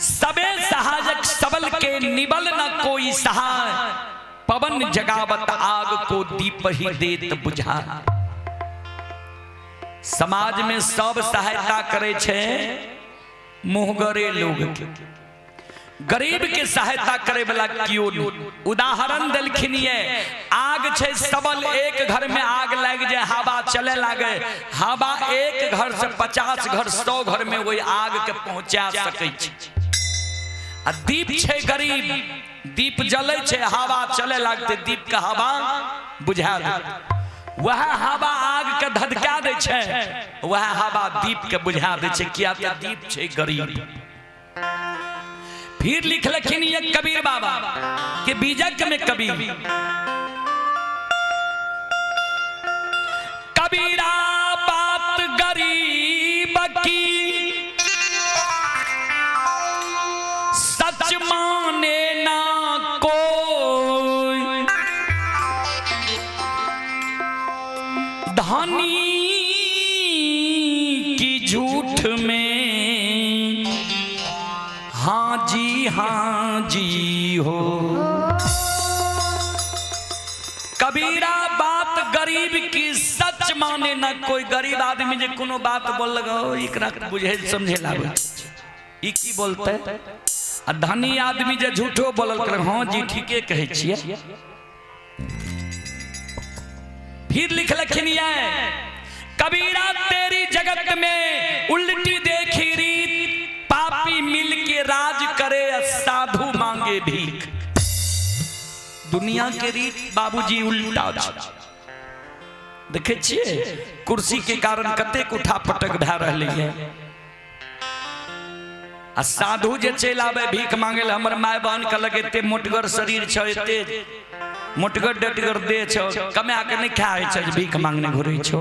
सबे सहायक सबल के निबल न कोई सहाय, पवन जगावत आग को दीप ही देत बुझा। समाज में सब सहायता करे छै मुहगरे लोग के, गरीब के सहायता करे वाला कियो नहीं। उदाहरण देलखिन ये, आग छै सबल, एक घर में आग लाग जाए, हवा चले लागे, हवा एक घर से 50 घर 100 घर में वही आग के पहुंचा सकै छै। आ दीप छै गरीब, दीप जलै छै, हवा चले लागते, दीप के हवा बुझा दे, वह हवा आग के धधका दै छै, वह हवा दीप के बुझा दै छै, किया तऽ दीप छै गरीब। फिर लिखलखिन ये कबीर बाबा के बीजक में कबीर, कबीरा बात गरीब की सच माने ना कोई, धनी की झूठ में हाँ जी हाँ जी हो। कबीरा बात गरीब की सच माने ना कोई। गरीब आदमी जे कोनो बात बोल लगो एकरा बुझे समझे लागे ई की बोलते, आ धनी आदमी जे झूठो बोलल कर हाँ जी ठीके कहै छियै। फिर लिखलखिन ये कबीरा तेरी जगत में उल्टी देखी रीत, पापी मिल के राज करे साधु मांगे भीख। दुनिया के रीत बाबूजी उल्टा छै। देखे छियै कुर्सी के कारण कतेक उठा पटक भए रहलै है। आ साधु जे चलि आबै भीख मांगे लए, हमर माय बहन कहलक एते मोटगर शरीर छौ, एते मोटगर डटगर देह छौ, कमा के नहीं खाइ छै जे भीख मांगने घुरै छौ।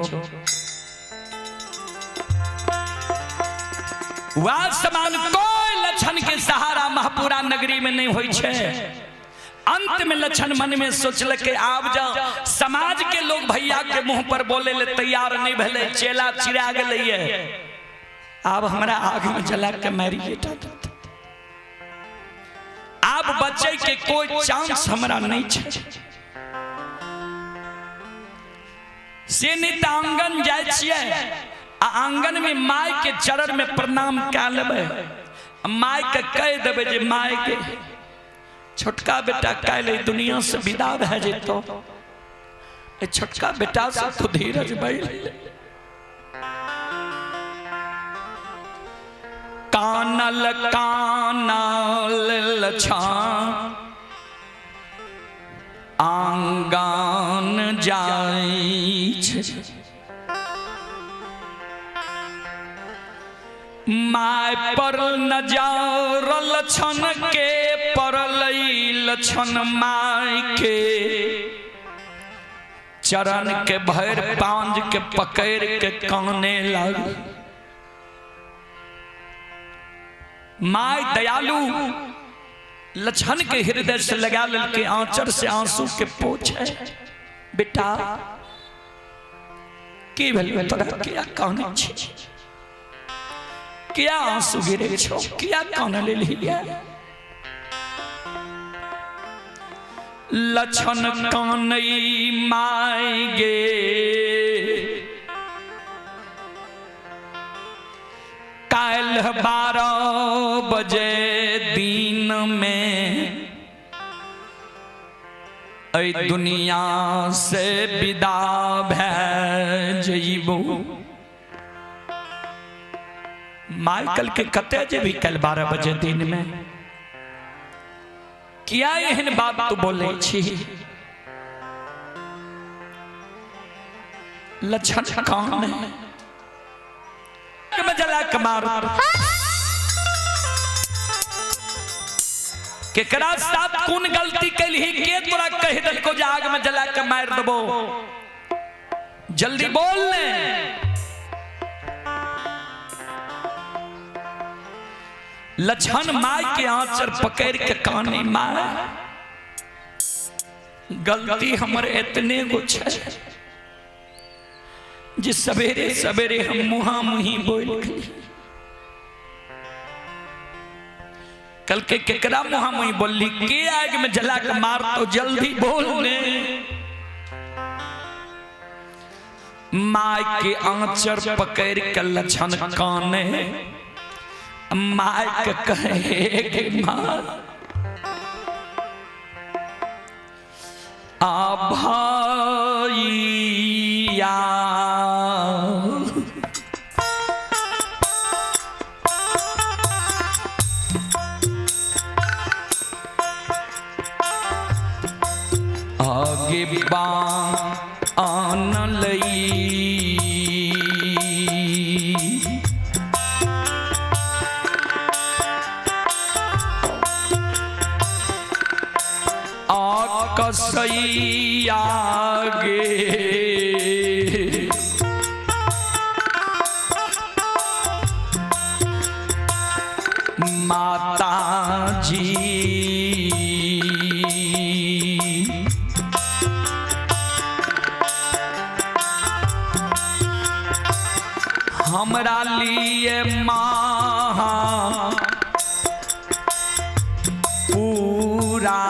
वह समान कोई लक्षण के सहारा महपुरा नगरी में नहीं होई छै। अंत में लक्षण मन में सोचलक आब जाओ समाज के लोग भैया के मुंह पर बोले ले तैयार नहीं भेले, चेला चिरा गेलै, आब हमरा आग में जला के मारिए देत, आब बचे के कोई चांस हमरा नहीं छै। से नहीं तऽ आंगन जाइ छियै आ आंगन में माय के चरण में प्रणाम कए लेबै, माय के कहि देबै जे माय के छोटका बेटा काल्हि दुनिया से विदा भए जेतौ, छोटका बेटा से तू धीरज बैल। कानल कानल लछान आंगन जाइ छै, my पर नजर लछन के पड़लै, लछन my के चरण के भरि पांज के पकड़ के काने लग। My दयालु लछन के हृदय से लगा ललके आंचर से आंसू के पोछे, बेटा की भेल तोरा, किया काने छी, किया आंसू गिरे छौ, किया काने लेलियै? लछन कानै my गे काल्हि 12 बजे दिन में एहि दुनिया से विदा भए जइबो। My कल के कते जेबही काल्हि 12 बजे दिन में, किया एहन बात तू बोले छी? लक्षण कान में जला के मार केकरा साथ कोन गलती कैलही, के तोरा कह देलको जे आग में जला के मार देबो, जल्दी बोल ने। लक्षण my के आंचर पकड़ के काने my गलती हमर एतने गो छै जे सवेरे सवेरे हम मुहा मुही बोल गेली। कल के केकरा मुहा मुही बोलली, के आग में जला के मार तो जल्दी बोल ने। My के आंचर पकड़ के लक्षण काने my के कहे के मार आ भैया आगे बान लई आकसैया गे माता जी हमरा लिए माँ पूरा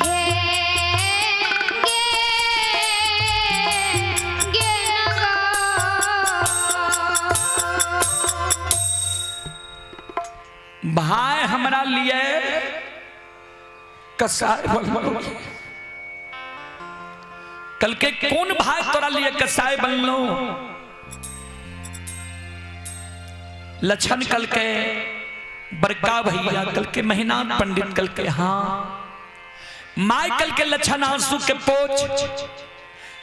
हे गे गे नगा भाई हमरा लिए कसाई बनलो। कल के कौन भाई तोरा लिए कसाई बनलो? लक्षण कल के बड़का भैया, कल के महीना पंडित, कल के हाँ माइकल के लक्षण आंसू के पोछ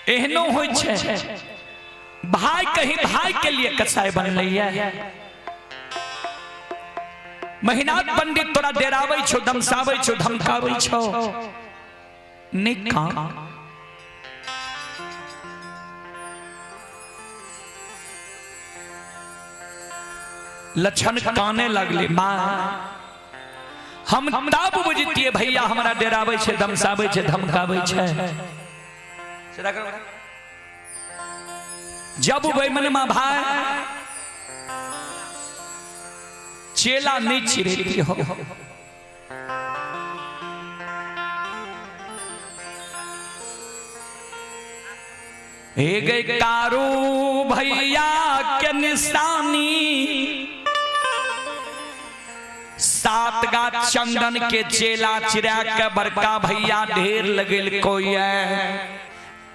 एहनो होइ छै। भाई कहीं भाई के लिए कसाई बनलै है। महिनाथ पंडित तोरा डेराबै छौ, दमसाबै छौ, धमकाबै छौ, नीक काम। लक्षण काने लगले, माँ हम तब बुझतिए भैया हमरा डेराबै छै, दमसाबै छै, धमकाबै छै। जब बैमनमा भाई चेला नहीं चिरेती हो। हे गए कारू भैया के निशानी, सात गा चंदन के चेला चिरा के बड़का भैया ढेर लगेल कोई है।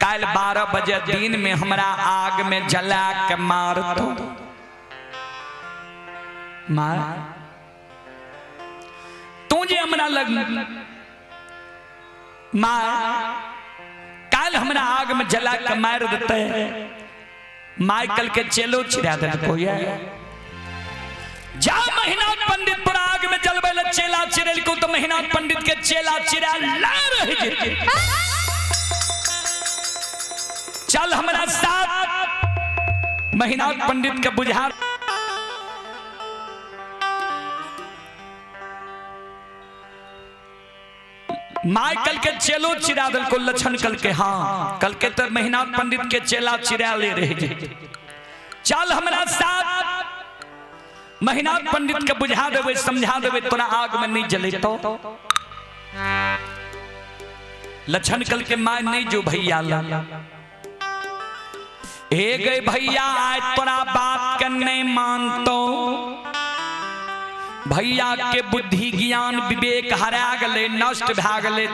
काल 12 बजे दिन में हमरा आग में जला के मार दो। मार तू जे हमरा लग मार, काल हमरा आग में जला के मार देते। माइकल के चेलो चिरा दे कोई है। जा महिनाथ पंडित पर आग में जलबे ले चेला चिरेल को तो महिनाथ पंडित के चेला चिरा ला रह जेते। चल हमरा साथ। महिनाथ पंडित के बुझा माइकल के चेलो चिरा दल को लक्षण कल के, हाँ कल के तो महिनाथ पंडित के चेला चिरा ले रहे जे। चल हमरा साथ। महिनाथ पंडित के बुझा देवे, समझा देवे, तोरा आग में नहीं जले तो। लक्षण कल के माय नहीं जो भैया ला हे गए भैया आए तोरा बात के नहीं मानतो। भैया के बुद्धि ज्ञान विवेक हरा गले, नष्ट भा गले,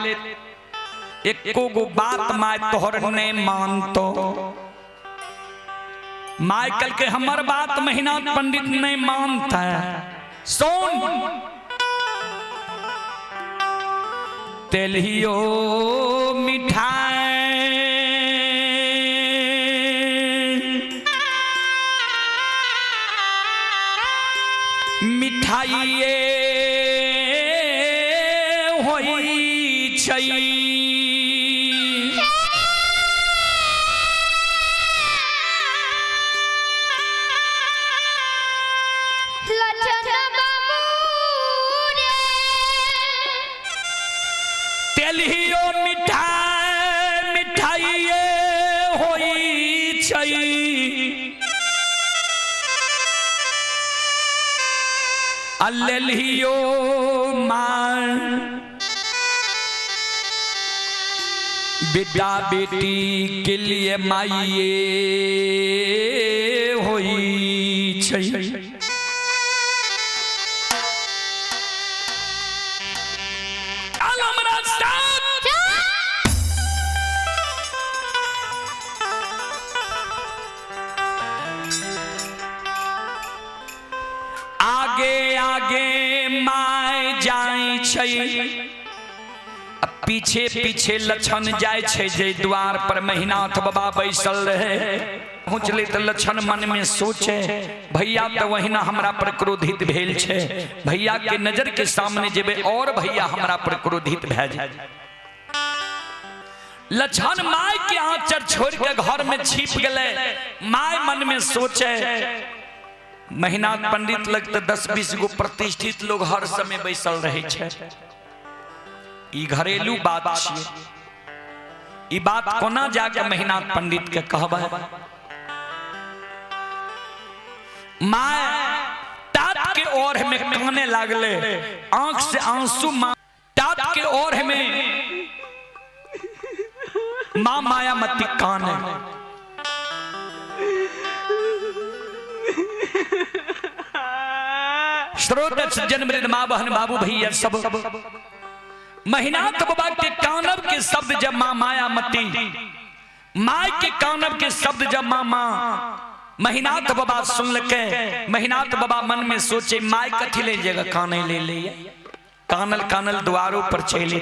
एको गो बात my तोहर नहीं मानतो। माइकल के हमर बात महिनाथ पंडित नहीं मानता है। सुन तेलियो मिठाई मिठाइए होई छै। तेलियो मिठाई मिठाइए होई छै। अल्लियो मान बेटा बेटी के लिए माइये होई छै। आगे आगे my जाय छै, पीछे पीछे लक्षण जाय छै। जे द्वार पर महिनाथ बाबा बैसल रहे पहुँचले तो लक्षण मन में सोचे भैया तो वही ना हमरा पर क्रोधित भेल छै, भैया के नजर के सामने जेबे और भैया हमरा पर क्रोधित भए जाए। लक्षण my के आंचर छोड़ के घर में छिप गए। My मन में सोचे महिनाथ पंडित लग तो 10-20 गो प्रतिष्ठित लोग हर समय बैसल रहे छै। ई घरेलू बात छियै, ई बात कोना जाके महिनाथ पंडित के कहबै। My तात के ओर में काने लागले, आंख से आंसू माँ तात के ओर में माँ मायामती काने। श्रोत जन्मदिन माँ बहन बाबू भैया सब महिनाथ बाबा के कानब के शब्द जब माँ मायामती my के कानब के शब्द जब माँ माँ महिनाथ बाबा सुन लके, महिनाथ बाबा मन में सोचे my कथी ले जगह काने ले ले, कानल कानल द्वारों पर चले।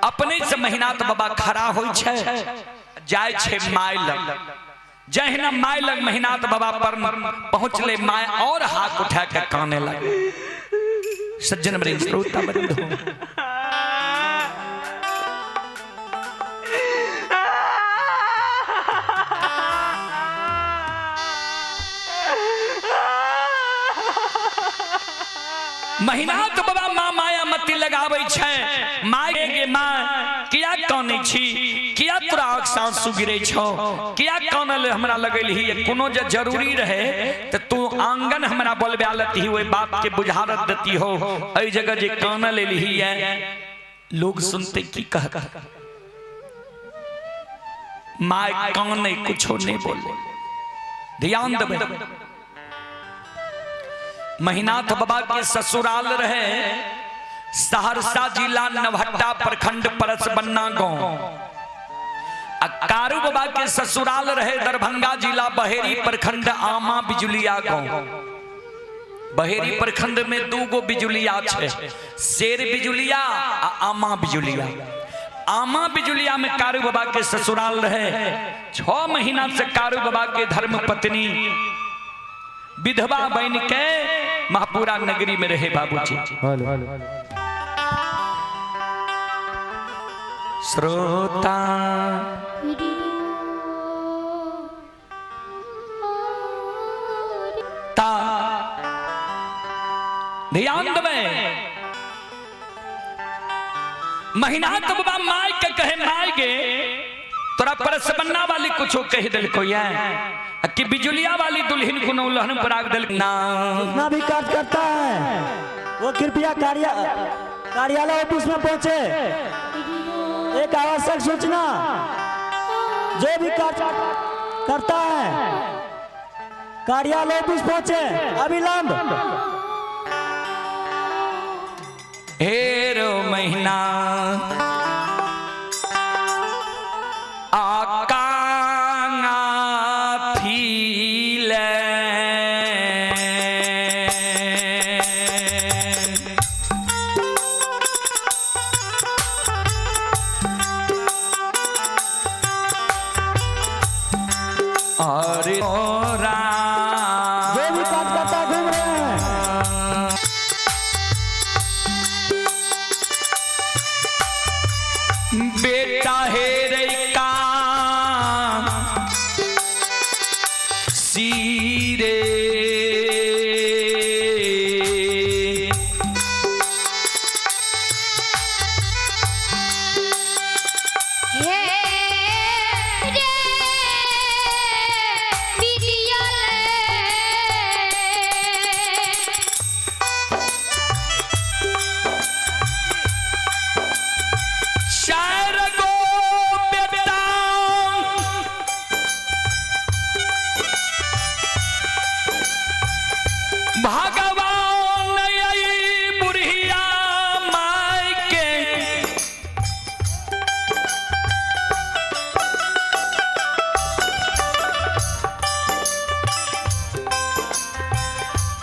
अपने से महिनाथ बाबा खड़ा होइ छै, जाय छै my लग। जहिना my लग महिनाथ बाबा पर पहुंचले, my और हाथ उठा के काने लगे। सज्जन बड़े श्रोता बंधु, महिनाथ बाबा माँ माया मती लगाबै छै। My गे माँ, किया कानै छी, किया तोरा आँख से आंसू गिरै छौ, किया कानल हमरा लगेलही? कोनो जे जरूरी रहे तऽ तू आंगन हमरा बोलबा लेती, ओहि बात के बुझारत देती हो। एहि जगह जे कानल एलही है, लोग सुनते की कहत? My कानै कुछो नहीं बोले। ध्यान देबै, महिनाथ बाबा के ससुराल रहे सहरसा जिला नवहट्टा प्रखंड परसबन्ना गांव। आ कारू बाबा के ससुराल रहे दरभंगा जिला बहेरी प्रखंड आमा बिजुलिया गांव। बहेरी प्रखंड में दू गो बिजुलिया छै, शेर बिजुलिया आ आमा बिजुलिया। आमा बिजुलिया में कारू बाबा के ससुराल रहे। 6 महीना से कारू बाबा के धर्म पत्नी विधवा बन के महापुरा नगरी में रहे बाबूजी। श्रोता ता ध्यान देबै, महिनाथ बाबा my के कहे, my गे तोरा परसबन्ना वाली कुछो कह दिलको ये कि बिजुलिया वाली दुल्हन कोनो लहन पराग दिल ना। जितना भी कार्य करता है वो कृपया कार्यालय ऑफिस में पहुंचे। एक आवश्यक सूचना, जो भी कार्य करता है कार्यालय ऑफिस पहुंचे अविलंब। हेरो महीना आकांगा फीले और जो भी कार्य करता है घूम रहे हैं। बेटा हे रे का सीरे हे रे बिटिया ले चार गो बेटा भगवान आई बुढ़िया माय के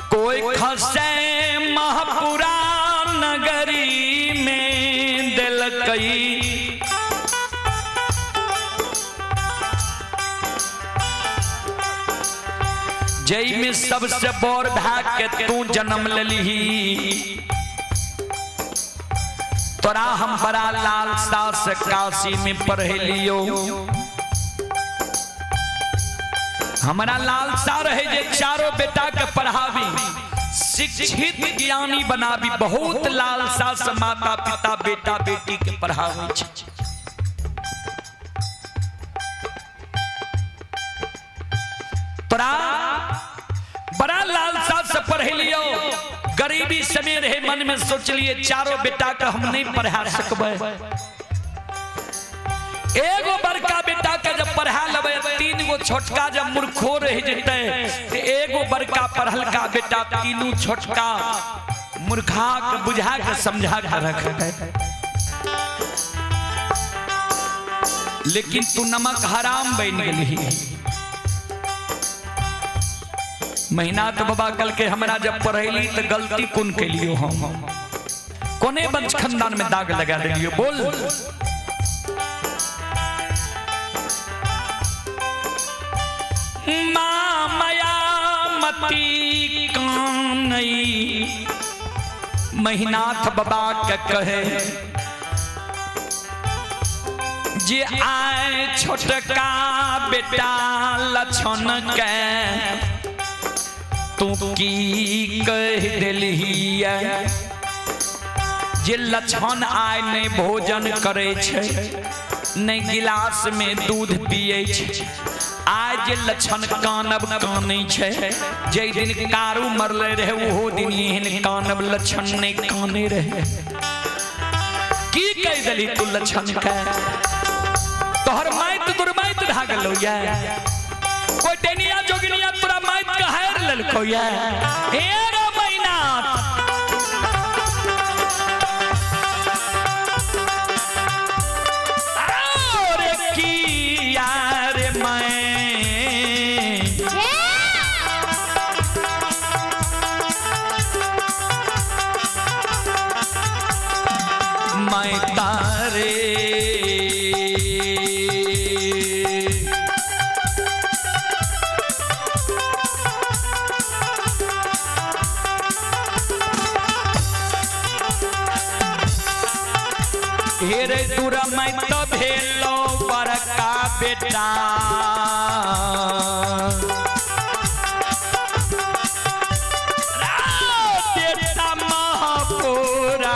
कोई खसे महापुरा नगरी में दिलकई जई में सबसे बड़ भाग के तू जन्म लेली, तोरा हम बड़ा लालसा से काशी में पढ़ेलियो। हमारा लालसा रहे जे चारों बेटा के पढ़ावी, शिक्षित ज्ञानी बनावी। बहुत लालसा से माता पिता बेटा बेटी के पढ़ावी छै। तोरा बड़ा लालसा से पढ़ेलियो, गरीबी समय रहे, मन में सोचलिए चारों बेटा के हम नहीं पढ़ा सकबै। एगो बड़का बेटा के जब पढ़ा लेबै, 3 गो छोटका जब मूर्खो रह जेतै, ते एगो बड़का पढ़लका बेटा तीनू छोटका मूर्खा के बुझा के समझा के रखतै। लेकिन तू नमक हराम बन गेलही। महीना तो बाबा कल के हमरा जब पढ़ैली तो गलती कोन केलियो हम? कोने वंश खानदान में दाग लगा देलियो बोल। माँ मायामती कानई महिनाथ बाबा के कहे जे आए छोटका बेटा लक्षण के तू की कह देलही जे लक्षण आए नहीं भोजन करे छै नहीं गिलास में दूध पिए छै। आइ जे लक्षण कानब कानै छै, जे दिन कारू मरले रहे ओहो दिन एहन कानब लक्षण नहीं काने रहे। की कह देली तू लक्षण के? तोहर माइत दुर्माइत भए गेलौ या कोई टेनिया जोगिनिया तोरा माइत के हार लेलकौ या? हे रे मैनाथ, और की यार मैं मैं तारे हेरे दूर मैं तो भेलो बड़का बेटा बेटा महापुरा।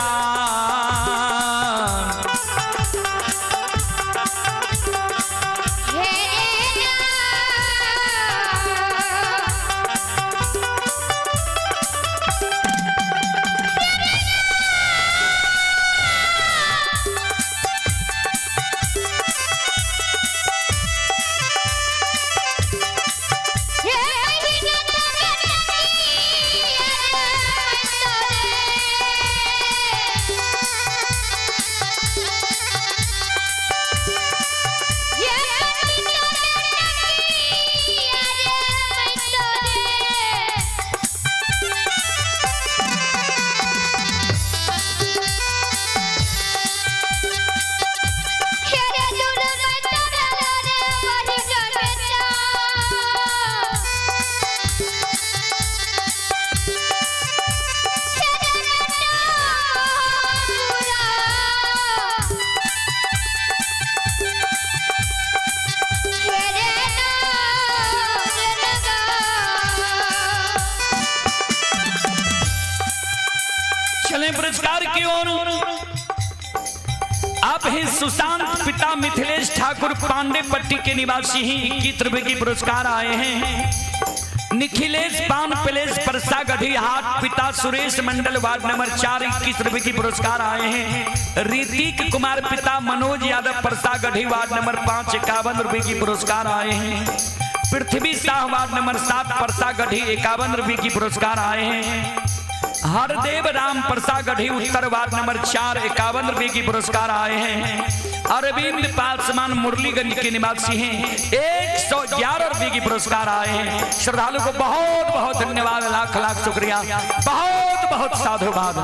चलें पुरस्कार की ओर। आप ही सुशांत पिता मिथिलेश ठाकुर पांडे पट्टी के निवासी ही 21 रुपए की पुरस्कार आए हैं। निखिलेश पान पैलेस परसागढ़ी हाट पिता सुरेश मंडल वार्ड नंबर 4 21 रुपए की पुरस्कार आए हैं। ऋतिक कुमार पिता मनोज यादव परसागढ़ी वार्ड नंबर 5 51 रुपए की पुरस्कार आए हैं। पृथ्वी शाह वार्ड नंबर 7 परसागढ़ी 51 रुपए की पुरस्कार आए हैं। हरदेव राम परसागढ़ी उत्तर वार्ड नंबर 4 51 रुपए की पुरस्कार आए हैं। अरविंद पासवान मुरलीगंज के निवासी हैं, 111 रुपए की पुरस्कार आए हैं। श्रद्धालु को बहुत बहुत धन्यवाद, लाख लाख शुक्रिया, बहुत बहुत साधुवाद।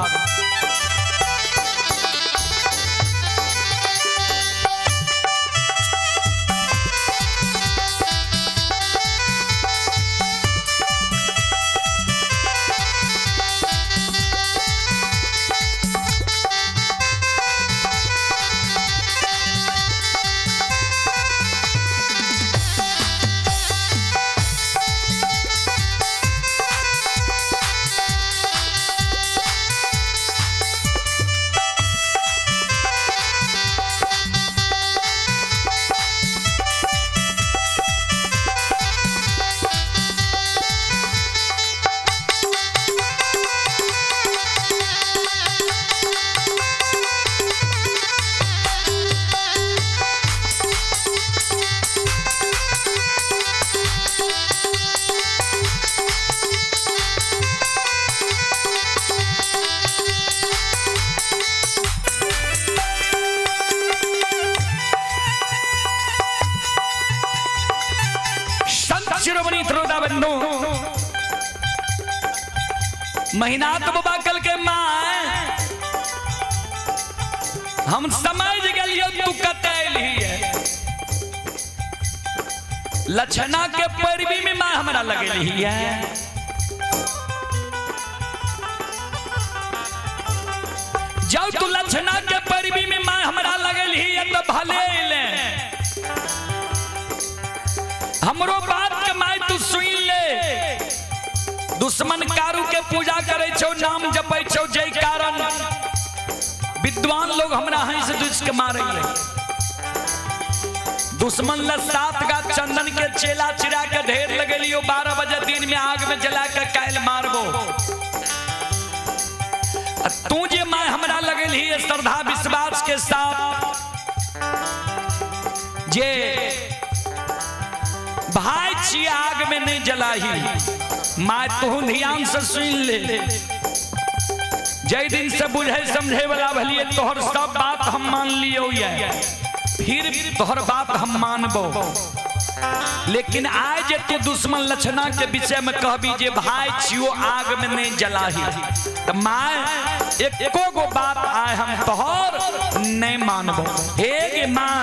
शिरोमणि त्रोदा बंधु महीनाथ बाबा कल के माँ हम समझ गेलियो तू कतऽ एलही। लक्षणा के पैरवी में माँ हमरा लगेली है। जाओ तू लक्षणा के पैरवी में माँ हमरा लगेली है तो भले अइले। हमरो बात के माय तू सुन ले। दुश्मन कारू के पूजा करे छौ, नाम जपै छौ, जय कारण विद्वान लोग हमरा हंस दुस के मारे। दुश्मन ल 7 गाछ चंदन के चेला चिरा के ढेर लगेलियो, 12 बजे दिन में आग में जला के कायल मारबो। तू जे माय हमरा लगेली श्रद्धा विश्वास के साथ, जे भाई छी आग में नहीं जलाही, माय तू ध्यान से सुन ले। जय दिन से बुझे समझे वाला भलिए तोहर सब बात हम मान लियो, ये फिर तोहर बात हम मानबो। लेकिन आज जे तू दुश्मन लक्षणा के विषय में कहबी जे भाई छियो आग में नहीं जलाही, तो my एको गो बात आए हम तोहर नहीं मानबो। हे गे my,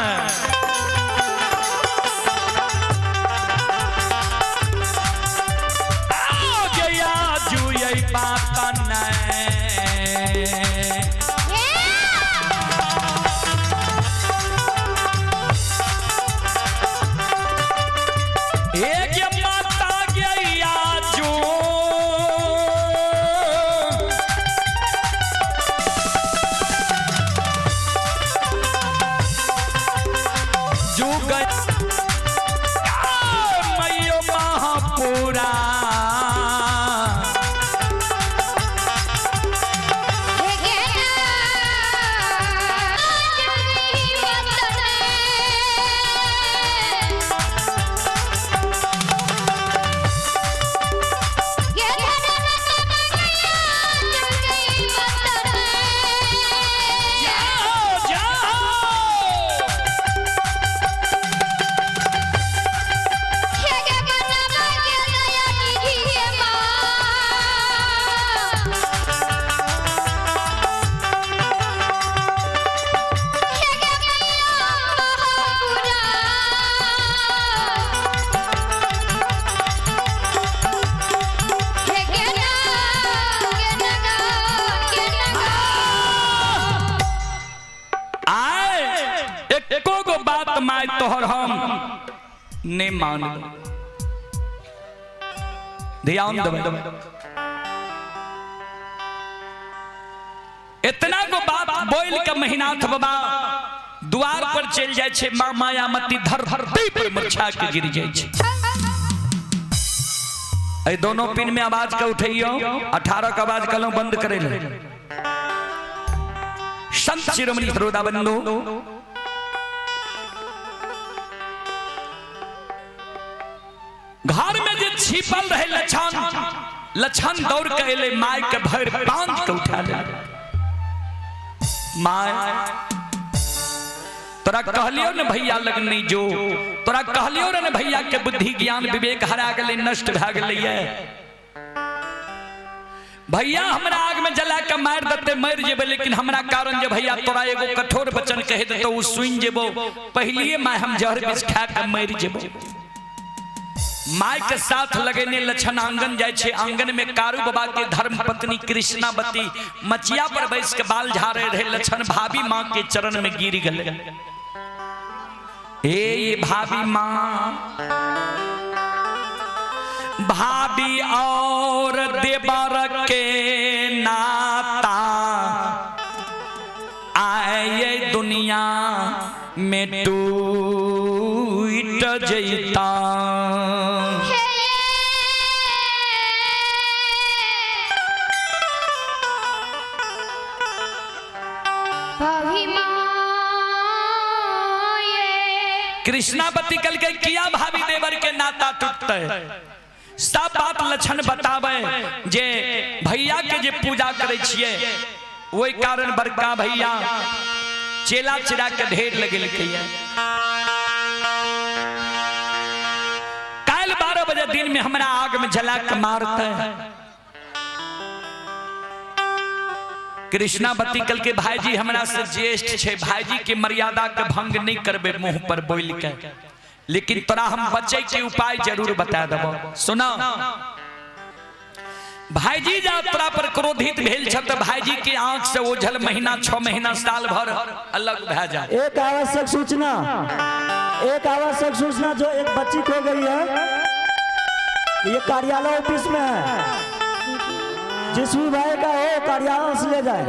आओ जया जुई बात नहीं। एक माता गैया जो जुग मैयो महापुरा जाओ जाओ। आए एको गो बात my तोहर हम ने मानब। ध्यान देबै। इतना गो बात बोल के महिनाथ बाबा द्वार पर चल जाय छै, माँ मायामती धर धर पर मरछा के गिर जाय छै। ए दोनों पिन में आवाज के उठैयो, 18 के आवाज कलौ बंद करे ले। संत शिरोमणि श्रोता बंधु, घर में जे छिपल रहे लछन, लछन दौड़ के एले, my के भर बांध के उठा ले। My तोरा कहलियो ने भैया लग नहीं जो, तोरा कहलियो ने भैया के बुद्धि ज्ञान विवेक हरा गेलै, नष्ट भए गेलै। भैया हमरा आग में जला के मार देते मर जेबे, लेकिन हमरा कारण जे भैया तोरा एगो कठोर वचन कह देतो उ सुन जेबो, पहलिए my हम जहर विष खा के मर जेबो। My के साथ लगेने लछन आंगन जाय छै। आंगन में कारू बाबा के धर्म पत्नी कृष्णावती मचिया पर बैस के बाल झाड़े रहे। लछन भाभी माँ के चरण में गिर गए। हे ये भाभी माँ, भाभी और देवर के नाता आए दुनिया में टूट जैता। कृष्णावती कल के किया भाभी देवर के नाता टूटते, सब बात लक्षण बतावे जे भैया के जे पूजा करे छिए वही कारण बड़का भैया चेला चिरा के ढेर लगेलकै। काल 12 बजे दिन में हमरा आग में जला के मारते। कृष्णावती कल के भाईजी हमरा से ज्येष्ठ छे, भाईजी के मर्यादा के भंग नहीं करबे मुंह पर बोल के, लेकिन तोरा हम बचे के उपाय जरूर बता देबो। सुना भाईजी जा तोरा पर क्रोधित भेल छ त भाईजी के आंख से ओझल महीना 6 महीना साल भर अलग भए जा। एक आवश्यक सूचना, एक आवश्यक सूचना, जो एक बच्ची खो गई है ये कार्यालय ऑफिस में है, जिस भी भाई का हो कार्यालय से ले जाए।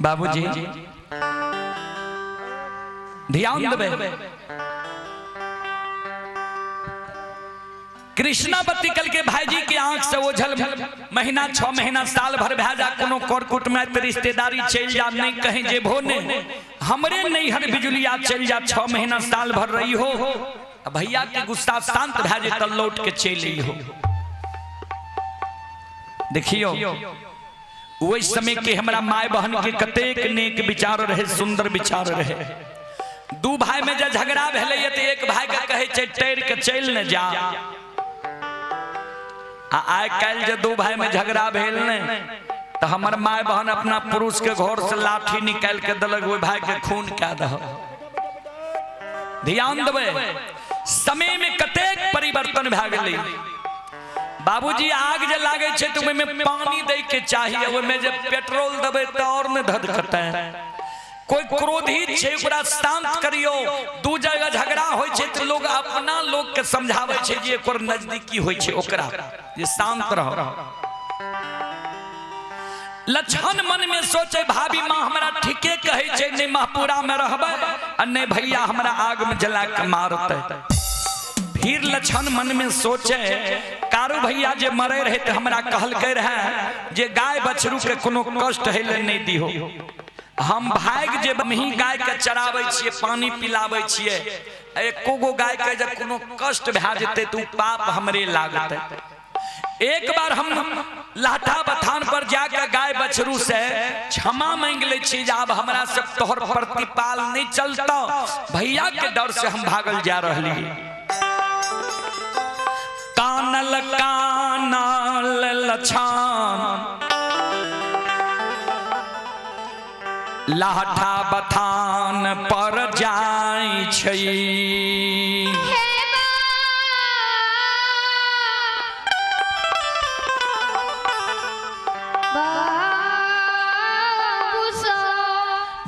बाबूजी ध्यान देबे। कृष्णावती कल के भाईजी के आंख से ओझल महीना 6 महीना साल भर भए जा, कोनो करकुट में त रिश्तेदारी चलि जा, नहीं कहीं जेबो ने हमरे नैहर बिजुलिया चलि जा, 6 महीना साल भर रही हो, भैया के गुस्सा शांत भए जेतै लौट के चलि अइहो। देखियो ओहि समय के हमरा my बहन के कतेक नेक विचार रहे, सुंदर विचार रहे। दू भाई में जब झगड़ा भेलै त एक भाई के कहै छै टैर के चलि ने जा, आ आइ काल्हि जे दू भाई में झगड़ा भेल ने त हमर my बहन अपना पुरुष के घर से लाठी निकालि के देलक, ओहि भाई के खून कए दह। ध्यान देबै, समय में कतेक परिवर्तन भए गेलै। बाबूजी आग जे लागै छै तऽ ओहिमे पानी दै के चाही, ओहिमे जे पेट्रोल देबै तऽ और ने धधकतै। कोई क्रोधित छै ओकरा शांत करियो। दू जगह झगड़ा होइ छै तऽ लोग अपना लोग के समझाबै छै जे एकर नजदीकी होइ छै ओकरा जे शांत रह। लक्षण मन में सोचे भाभी माँ हमरा ठीके कहै छै, नहि महपुरा में रहबै आ नहि भैया हमरा आग में जला के मारतै। फिर लक्षण मन में सोचे कारू भैया जे मरे रहे तऽ हमरा कहलकै रहे जे गाय बछरू के कोनो कष्ट है ले नहीं दिहो, हम भाग जे ही गाय के चराबै छियै, पानी पिलाबै छियै, एको गो गाय के जब कोनो कष्ट भए जेतै तऽ उ पाप हमरे लागतै। एक बार हम लाठा बथान पर जाके गाय बछरू से क्षमा मांग लै छी जे आब हमरा से तोहर प्रतिपाल नहीं चलता, भैया के डर से हम भागल जा रहली। कानल कानल लछान लाठा बथान पर जाय छै।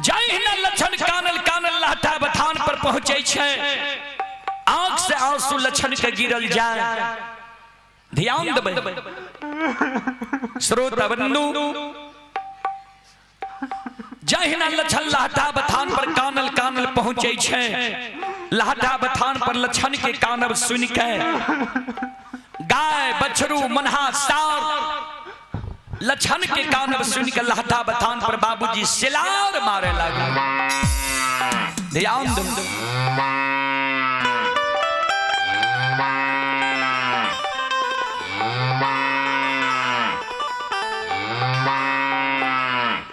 जहिना लक्षण कानल कानल लाठा बथान पर पहुंचे छै, आंख से आंसू लक्षण के गिरल जाय। ध्यान देबै श्रोता बंधु, जहिना लक्षण लाठा बथान पर कानल कानल पहुंचे छै, लाठा बथान पर लक्षण के कानब सुन के गाय बछरू मनहा सार लक्षण के कानब सुन के लाठा बथान पर बाबूजी सिलार मारे लगा। ध्यान दो,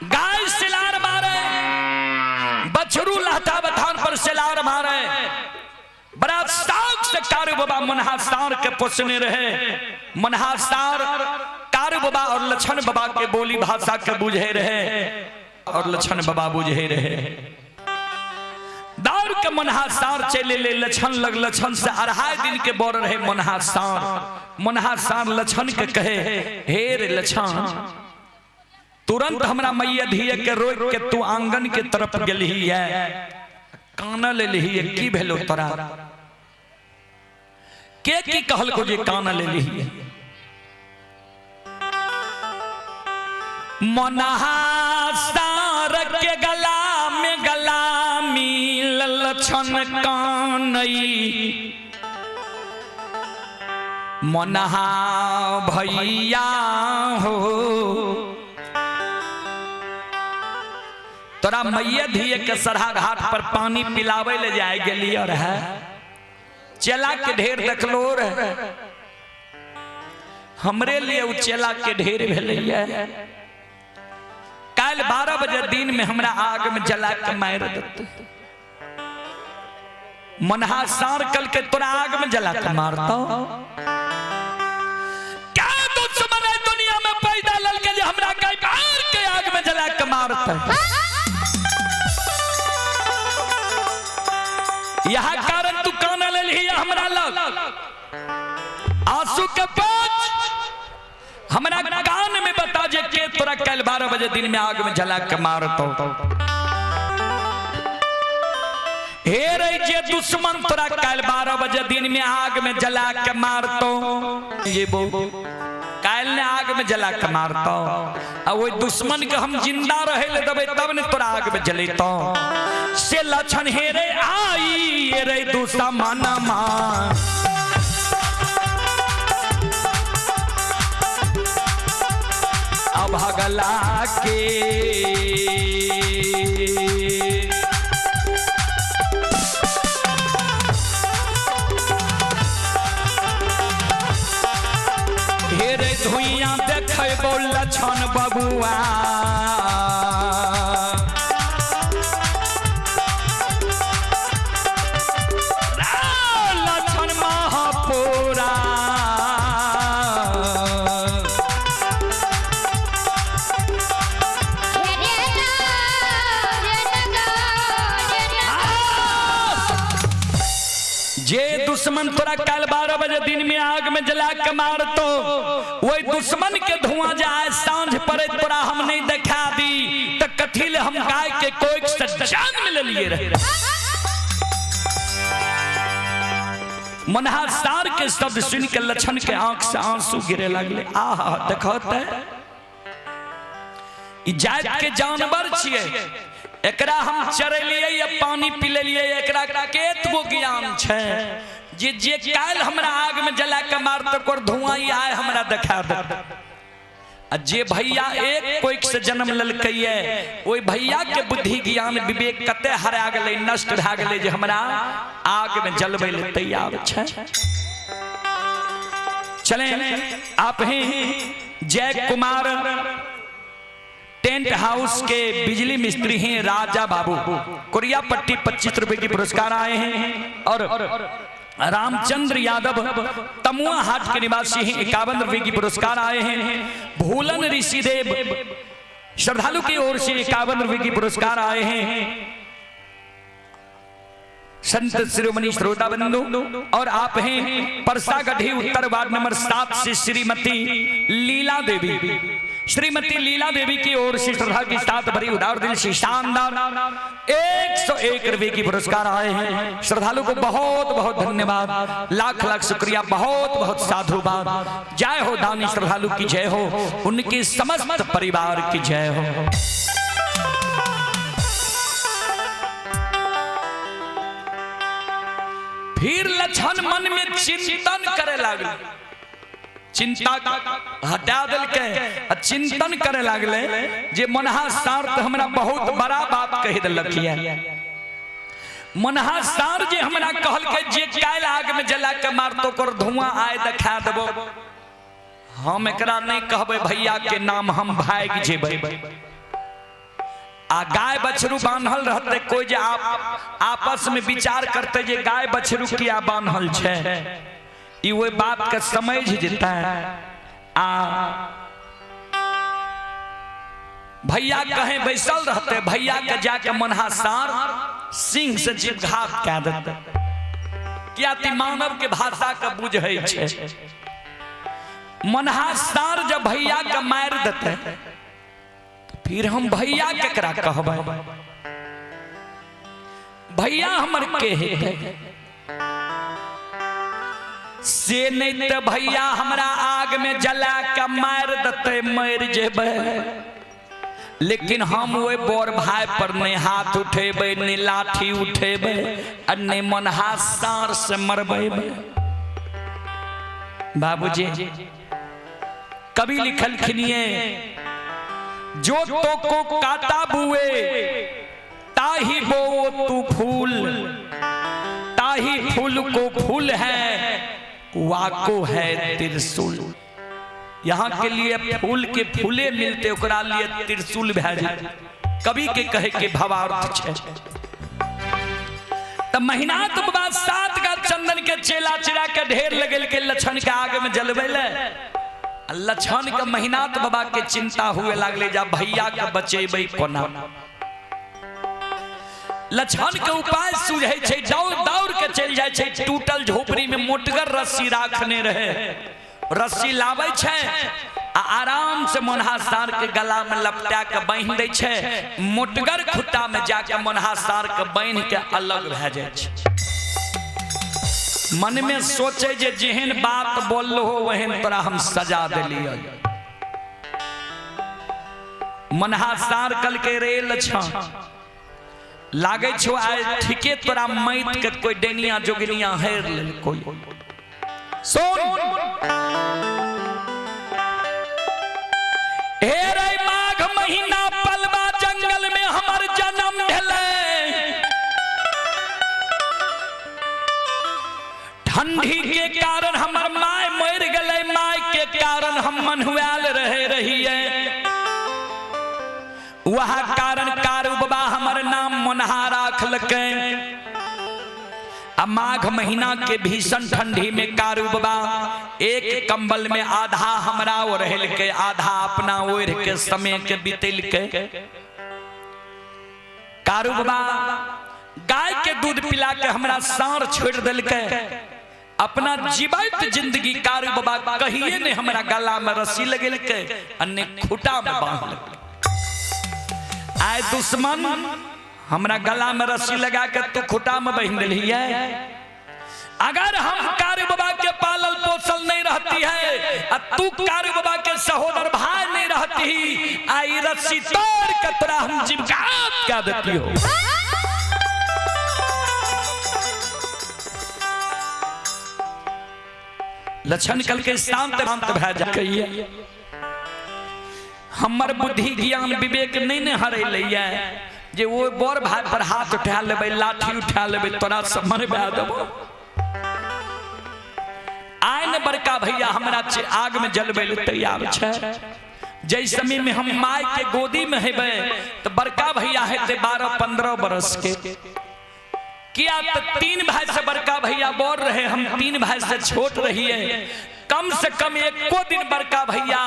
गाय सिलार मारे, बछरू लाठा बथान पर सिलार मारे। बड़ा शौक से कारू बाबा मनहा सार के पोसने रहे। मनहा सार कारू बाबा और लक्षण बाबा के बोली भाषा के बुझे रहे और लक्षण बाबा बुझे रहे। दौड़ के मनहा सार चले ले लक्षण लग, लक्षण से 2.5 दिन के बोर रहे मनहा सार। मनहा सार लक्षण के कहे, हे रे लक्षण, तुरंत हमरा मैया धिया के रोक के तू आंगन के तरफ गेलही है, कान लेलही है, की भेलो तोरा? के की कहलको जे कान लेलही है? मनहा सार के गला में गला मिल लक्षण कानई, मनहा भैया हो तोरा मैया धिया के सरहा घाट पर पानी पिलावे ले जाए गेली और है चेला के ढेर देखलो रहे, हमरे लिए उ चेला के ढेर भेलैया। काल्हि 12 बजे दिन में हमरा आग में जला के मारि देतै। मनहा सार कल के तोरा आग में जला के मारतौ। जला के मारते। यह कारण तू कान लेलही हमरा लग, आंसू के पोछ हमरा कान में बता जे के तोरा कल 12 बजे दिन में आग में जला के मारतो। हे रे जे दुश्मन तोरा कल 12 बजे दिन में आग में जला के मारतो, ये बो काल ने आग में जला के मारतो, आ वही दुश्मन के हम जिंदा रहे ले देबै तब ने तोरा आग में जलेतो। से लक्षण हे रे आई ये रे दुश्मन मा अभगला के। हे रे धुइया देखबो लक्षण बबुआ, लक्षण महापुरा। जे दुश्मन तोरा कल 12 बजे दिन में आग में जला के मारतो, वही दुश्मन के धुआं जाए सांझ पड़े तोरा हम नहीं देखा दी त कथी ले हम गाय के कोई सज्जान में ले लिए रहे। मनहा सार के शब्द सुन के लक्षण के आंख से आंसू गिरे लगले। आहा देखो ते ई जात के जानवर छिए, एकरा हम चरेलिए या पानी पी लेलिए, एकरा केत गो ज्ञान छै जे जे काल हमरा आग में जला के मारत ओकर धुआं ही आए हमरा देखा दे। आ जे भैया एक कोइक से जन्म लेलकैये ओहि भैया के बुद्धि ज्ञान विवेक कते हरा गेलै, नष्ट भए गेलै जे हमरा आग में जलबै ले तैयार छै। चलें आप ही जय कुमार टेंट हाउस के बिजली मिस्त्री हैं राजा बाबू, कोरिया पट्टी 25 रुपए की पुरस्कार आए हैं। और रामचंद्र यादव तमुआ हाट के निवासी हैं, 51 रुपए की पुरस्कार आए हैं। भूलन ऋषिदेव श्रद्धालु की ओर से 51 रुपए की पुरस्कार आए हैं। संत शिरोमणि श्रोता बंधु, और आप हैं परसागढ़ी उत्तर वार्ड नंबर 7 से श्रीमती लीला देवी। श्रीमती लीला देवी की ओर से श्रद्धा के साथ भरी उदार दिल से शानदार 101 रुपए की पुरस्कार आए हैं। श्रद्धालु को बहुत बहुत धन्यवाद, लाख लाख शुक्रिया, बहुत बहुत साधुवाद। जय हो दानी श्रद्धालु की जय हो, उनके समस्त परिवार की जय हो। फिर लक्षण मन में चिंतन करे लागले, चिंता हटा देलकै आ चिंतन करे लागले जे मनहा सार त हमरा बहुत बड़ा बात कहि देलक ये। मनहा सार जे हमरा कहलकै जे काल्हि आग में जला के मारतो ओकर धुआं आय देखा देबो, हम एकरा नहीं कहबै भैया के नाम, हम भागि जेबै। आ गाय बछरू बान्हल रहते, कोई जे आपस में विचार करते जे गाय बछरू किया बान्हल छै, ई ओहि बात के समझ जेतै। आ भैया कहे बैसल रहते, भैया के जाके मनहा सार सिंह से जीवघात कए देते, किया ती मानव के भाषा के बुझै छै। मनहा सार जब भैया के मारि देते फिर हम भैया केकरा कहबै, भैया हमर के हेतै से नहीं त भैया हमरा आग में जला के मारि देतै, मरि जेबै, लेकिन हम ओहि बड़ भाई पर नहीं हाथ उठेबै, नहीं लाठी उठेबै आ नहीं मनहा सार से मरबै। बाबूजी कवि लिखलखिन ये, जो तो को काटा बुए ताही बो तू फूल, ताही फूल को फूल है वाको है त्रिशूल। यहाँ के लिए फूल के फूले मिलते, ओकरा लिए त्रिशूल भए जाए। कवि के कहे के भावार्थ छै। त महिनाथ बाबा 7 गाछ चंदन के चेला चिरा के ढेर लगेल के लक्षण के आग में जलबै ले। लक्षण के महिनाथ बाबा के चिंता हुए लागले जा भैया के बचेबै कोना। लक्षण के उपाय सूझै छै, दौड़ दौड़ के चलि जाइ छै। टूटल झोपड़ी में मोटगर रस्सी राखने रहे, रस्सी लाबै छै आ आराम से मोनहा सार के गला में लपटा के बान्हि दै छै। मोटगर खुट्टा में जाके मोनहा सार के बान्हि के अलग भए जाइ छै। मन में सोचे जे जेहन बात बोललो वहन तोरा हम सजा देलियै। मनहा सार कल के रे लक्षण लागै छो आइ ठीके तोरा मैत के कोई डेनिया जोगिनिया हेर लेल कोई। सुन हे रे माघ महीना पलवा जंगल में हमर जन्म भेलै। ठंडी के कारण हमर my मर गेलै, my के कारण हम मनुआल रहे रहिए। वह कारण कारू बाबा हमर नाम मोनहा राखलकै। आ माघ महीना के भीषण ठंडी में कारू बाबा एक कंबल में आधा हमरा ओढ़लकै, आधा अपना ओढ़ के समय के बितेलकै। कारू बाबा गाय के दूध पिला के हमरा साँढ़ छोड़ देलकै। अपना जीवित जिंदगी कारू बाबा कहिए ने हमरा गला में रस्सी लगेलकै आ ने खूटा में बांधलकै। आए दुश्मन हमरा गला में रस्सी लगा के तू खूटा में बांध दिलियै। अगर हम कारू बाबा के पालल पोसल नहीं रहती है आ तू कारू बाबा के सहोदर भाई नहीं रहती, आई रस्सी तोड़ के तोरा हम जीवघात कर देती हो। लक्षण कल के शांत शांत भए जा कहिए। हमर बुद्धि ज्ञान विवेक नहीं ने हरेलैया जे वो बड़ भाई पर हाथ उठा लेबै, लाठी उठा लेबै, तोरा सब मरबा देबो। आय ने बड़का भैया हमरा आग में जलबै ले तैयार छै। जै समय में हम my के गोदी में हेबै तो बड़का भैया हेतै 12-15 बरस के। किया तो 3 भाई से बड़का भैया बड़ रहे, हम 3 भाई से छोट रहिए। कम से कम एको दिन बड़का भैया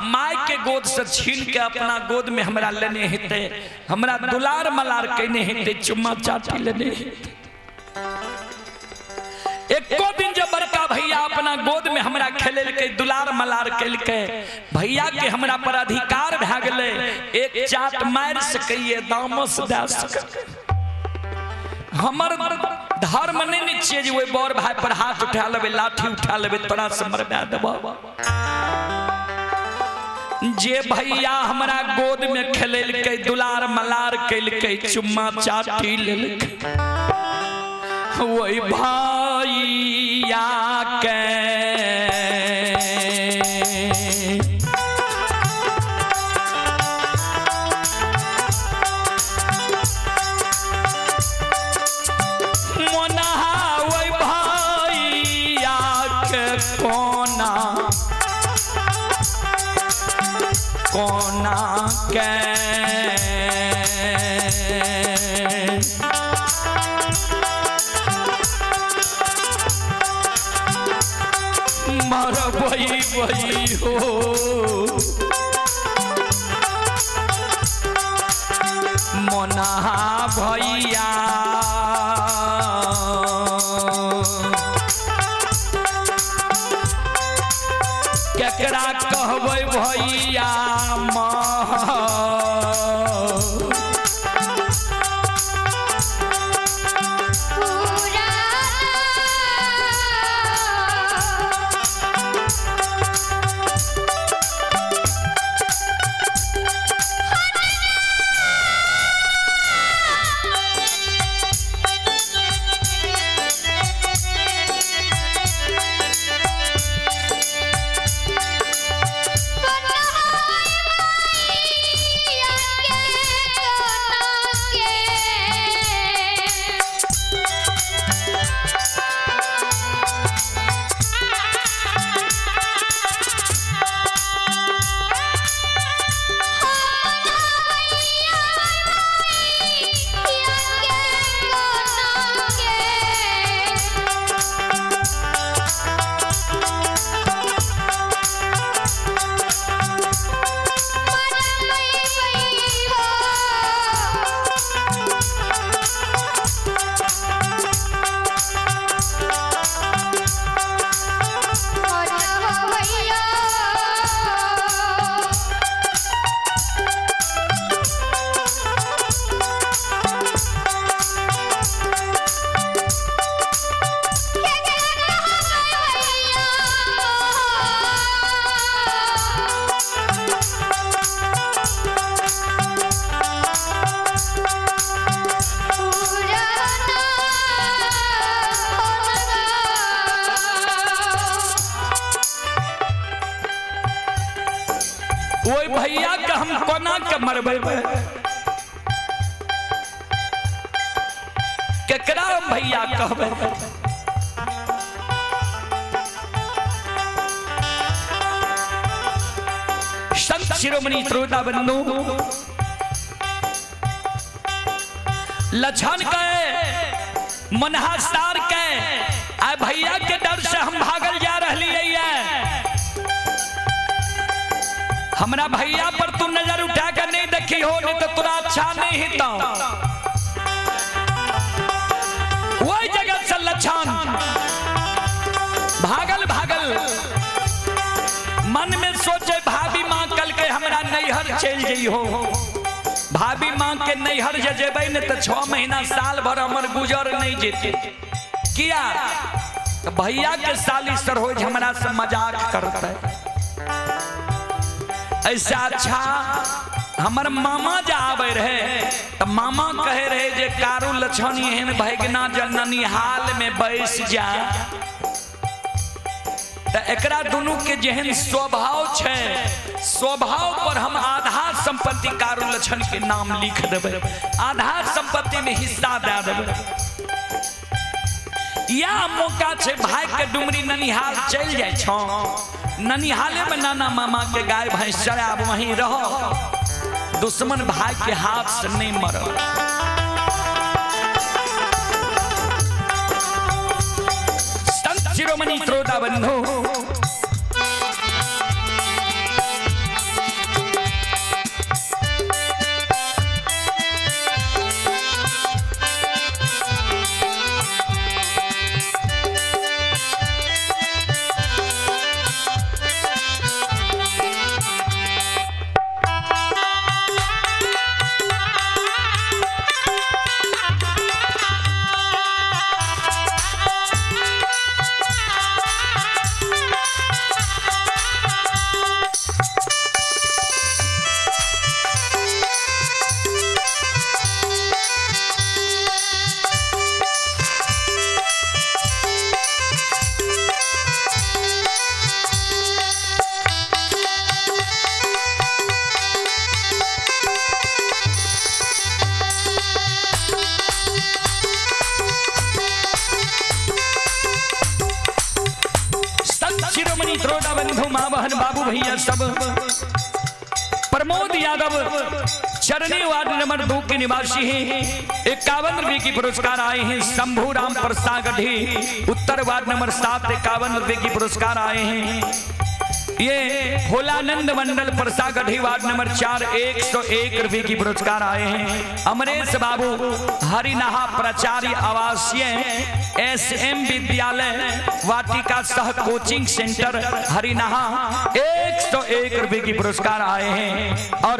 my के गोद से छीन के अपना गोद में हमरा लेने हेतै, हमरा दुलार मलार केने हेतै, चुम्मा चाटी लेने हेतै। एको दिन जब बड़का भैया अपना गोद में हमरा खेलेलकै, दुलार मलार केलकै, भैया के हमरा पर अधिकार भए गेलै, एक चाट मारि सकैए, दामस दए सकैए। हमर धर्म नहीं ने छियै जे ओहि बड़ भाई पर हाथ उठा लेबै, लाठी उठा लेबै, तोरा से मरबा देबो। जे भैया हमरा गोद में खेलेलकै, दुलार मलार केलकै, चुम्मा चाटी लेलकै, वही भैया के मोनहा, वही भैया के कोना कोना के मरबै वही हो। मोनहा भैया केकरा कहबै भैया पूरा ओहि भैया के हम कोना के मरबै? केकरा हम भैया कहबै? संत शिरोमणि श्रोता बंधु, लछन के मनहा सार के आ भैया के डर से हम भागल जा रही है। हमरा भैया पर तू नजर उठा के नहीं देखी हो, नहीं तो तोरा अच्छा नहीं हिता। वही जगह से लछन भागल भागल मन में सोचे, भाभी माँ कल के हमरा नैहर चल जाइ हो। भाभी माँ के नैहर जे जेबै ने तो 6 महीना साल भर हमर गुजर नहीं जेते। किया तो भैया के साली सरोज हमरा से मजाक करते। ऐसा अच्छा हमर मामा जा आवे रहे तो मामा कहे रहे जे कारू लछन एहन भगना जननी हाल में बैस जा। तो एकरा दुनू के जेहन स्वभाव छै, स्वभाव पर हम आधा संपत्ति कारू लछन के नाम लिख देबै, आधा संपत्ति में हिस्सा दे देबै। या मौका छै भाई के डुमरी ननिहाल चल जाइ छौ, ननिहाले में नाना मामा के गाय भैंस चराब, वहीं रहो, दुश्मन भाई के हाथ से नहीं मरो। संत शिरोमणि श्रोता बंधु, श्रोता बंधु, माँ बहन बाबू भैया सब, प्रमोद यादव चरनी वार्ड नंबर 2 के निवासी हैं, 51 रुपए की पुरस्कार आए हैं। शंभू राम प्रसागढ़ी उत्तर वार्ड नंबर 7 51 रुपए की पुरस्कार आए हैं। ये भोलानंद मंडल परसागढ़ी वार्ड नंबर 4 101 रुपए की पुरस्कार आए हैं। अमरेश बाबू हरिनाहा प्राचार्य आवासीय SM विद्यालय वाटिका सह कोचिंग सेंटर हरिनाहा 101 रुपए की पुरस्कार आए हैं। और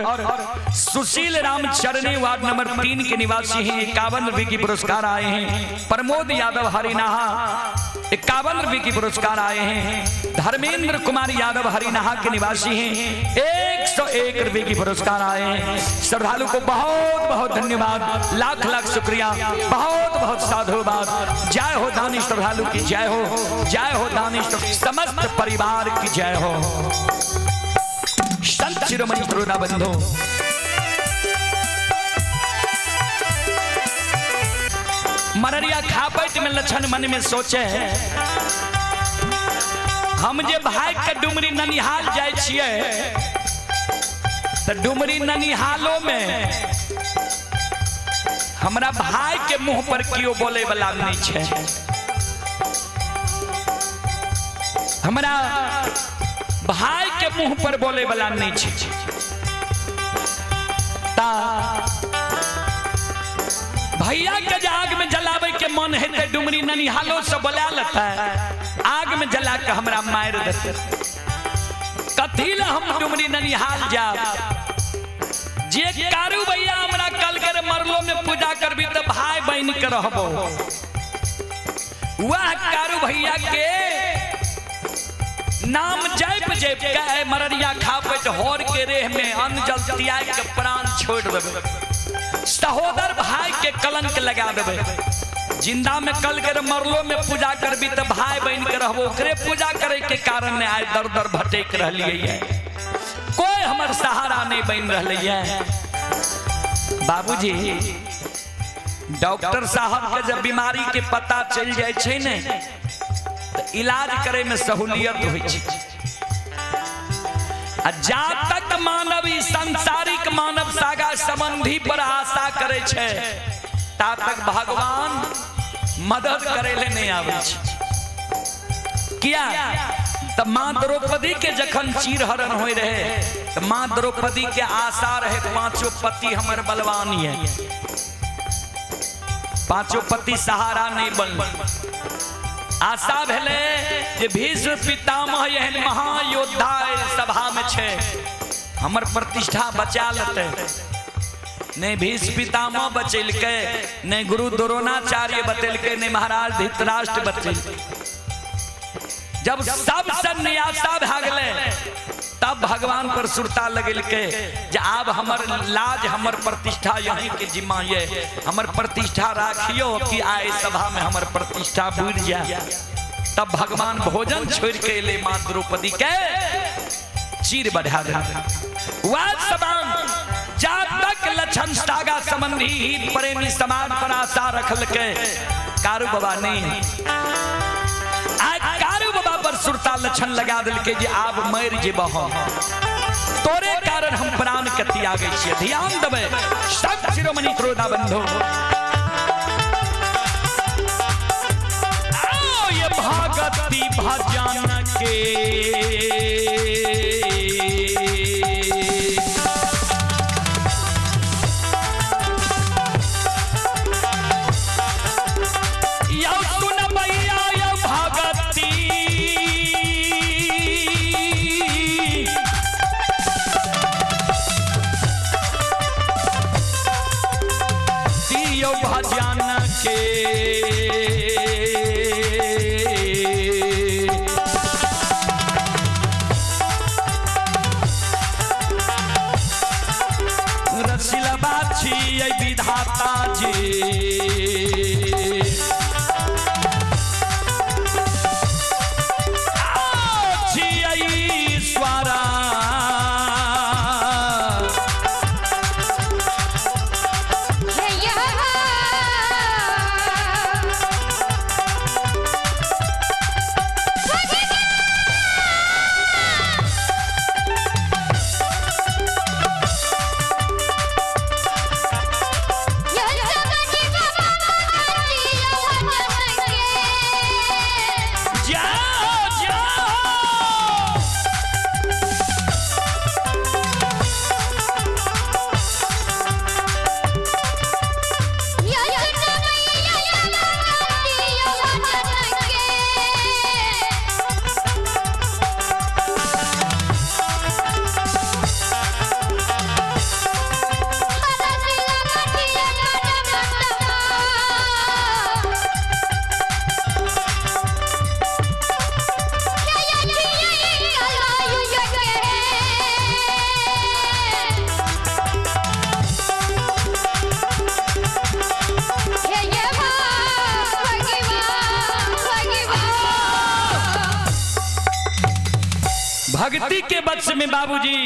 सुशील राम चरनी वार्ड नंबर 3 के निवासी हैं, 51 रुपए की पुरस्कार आए हैं। प्रमोद यादव हरिनाहा 51 रुपए की पुरस्कार आए हैं। धर्मेंद्र कुमार यादव हरिनाहा के निवासी हैं, 101 रुपए की पुरस्कार आए हैं। श्रद्धालु को बहुत बहुत धन्यवाद, लाख लाख शुक्रिया, बहुत बहुत साधुवाद। जय हो दानी श्रद्धालु की जय हो, जय हो दानी समस्त परिवार की जय हो। संत शिरोमणि श्रोता बंधु, मररिया खापट में लछन मन में सोचे, हम जे भाई के डुमरी ननिहाल जाय छियै त डुमरी ननिहालो में हमरा भाई के मुंह पर कियो बोले वाला नहीं छै। हमरा भाई के मुंह पर बोले वाला नहीं छै। ता भैया के जे आग में जलावे के मन हेतै डुमरी ननिहालो से बोला लेतै, आग में जला के हमरा मारि देतै। कथी ले हम डुमरी ननिहाल जाब? जे कारू भैया हमरा कल कर मरलो में पूजा करबी त भाई बहन के रहबो। वह कारू भैया के नाम जप जप के मररिया खापट होर के रेह में अन्न जल त्याग के प्राण छोड़ देबै, सहोदर भाई के कलंक लगा देबै। जिंदा में कल के मरलो में पूजा करबी त भाई बहन के रहबो, ओकरे पूजा करे के कारण ने आइ दर दर भटक रहलियै है। कोई हमर सहारा नहीं बन रहलै ये। बाबूजी, डॉक्टर साहब के जब बीमारी के पता चल जाए छै ने तऽ इलाज करे में सहूलियत होइ छै। आ जा तक मानव ई सांसारिक मानव सागा संबंधी पर आशा करे छै ता तक भगवान मदद करे ले नहीं आबै छै। किया तऽ माँ द्रौपदी के जखन चीरहरण होय रहे तऽ माँ द्रौपदी के आशा रहे पांचों पति हमर बलवान ये, पांचों पति सहारा नहीं बनल। आशा भेलै जे भीष्म पितामह एहन महायोद्धा एहि सभा में छै, हमर प्रतिष्ठा बचा लेतै। नहीं भीष्म पितामह बचेलकै, नहीं गुरु द्रोणाचार्य बतेलकै, नहीं महाराज धृतराष्ट्र बचेलकै। जब सब सन्यासा भए गेलै तब भगवान पर सुरता लगेलकै जे आब हमर लाज हमर प्रतिष्ठा यहीं के जिम्मा ये, हमर प्रतिष्ठा राखियो कि आए सभा में हमर प्रतिष्ठा बुझ जाए। तब भगवान भोजन छोड़ के एलै माँ द्रौपदी के चीर बढ़ा देलकै। वह समान जा तक लक्षण सागा संबंधी ही प्रेमी समाज पर आशा रखलकै कारू बाबा नहीं। आइ कारू बाबा पर सुरता लक्षण लगा देलकै जे आब मरि जेबह हम, तोरे कारण हम प्राण के त्यागै छियै। ध्यान देबै सब शिरोमणि क्रोधा बंधु। आओ ये भगति भजन के यौ सुनबैया यौ भगति यौ भजन के। रसिलबा छियै विधाता जी। छियै ईश्वरा। जाओ जाओ। भक्ति के वश में बाबूजी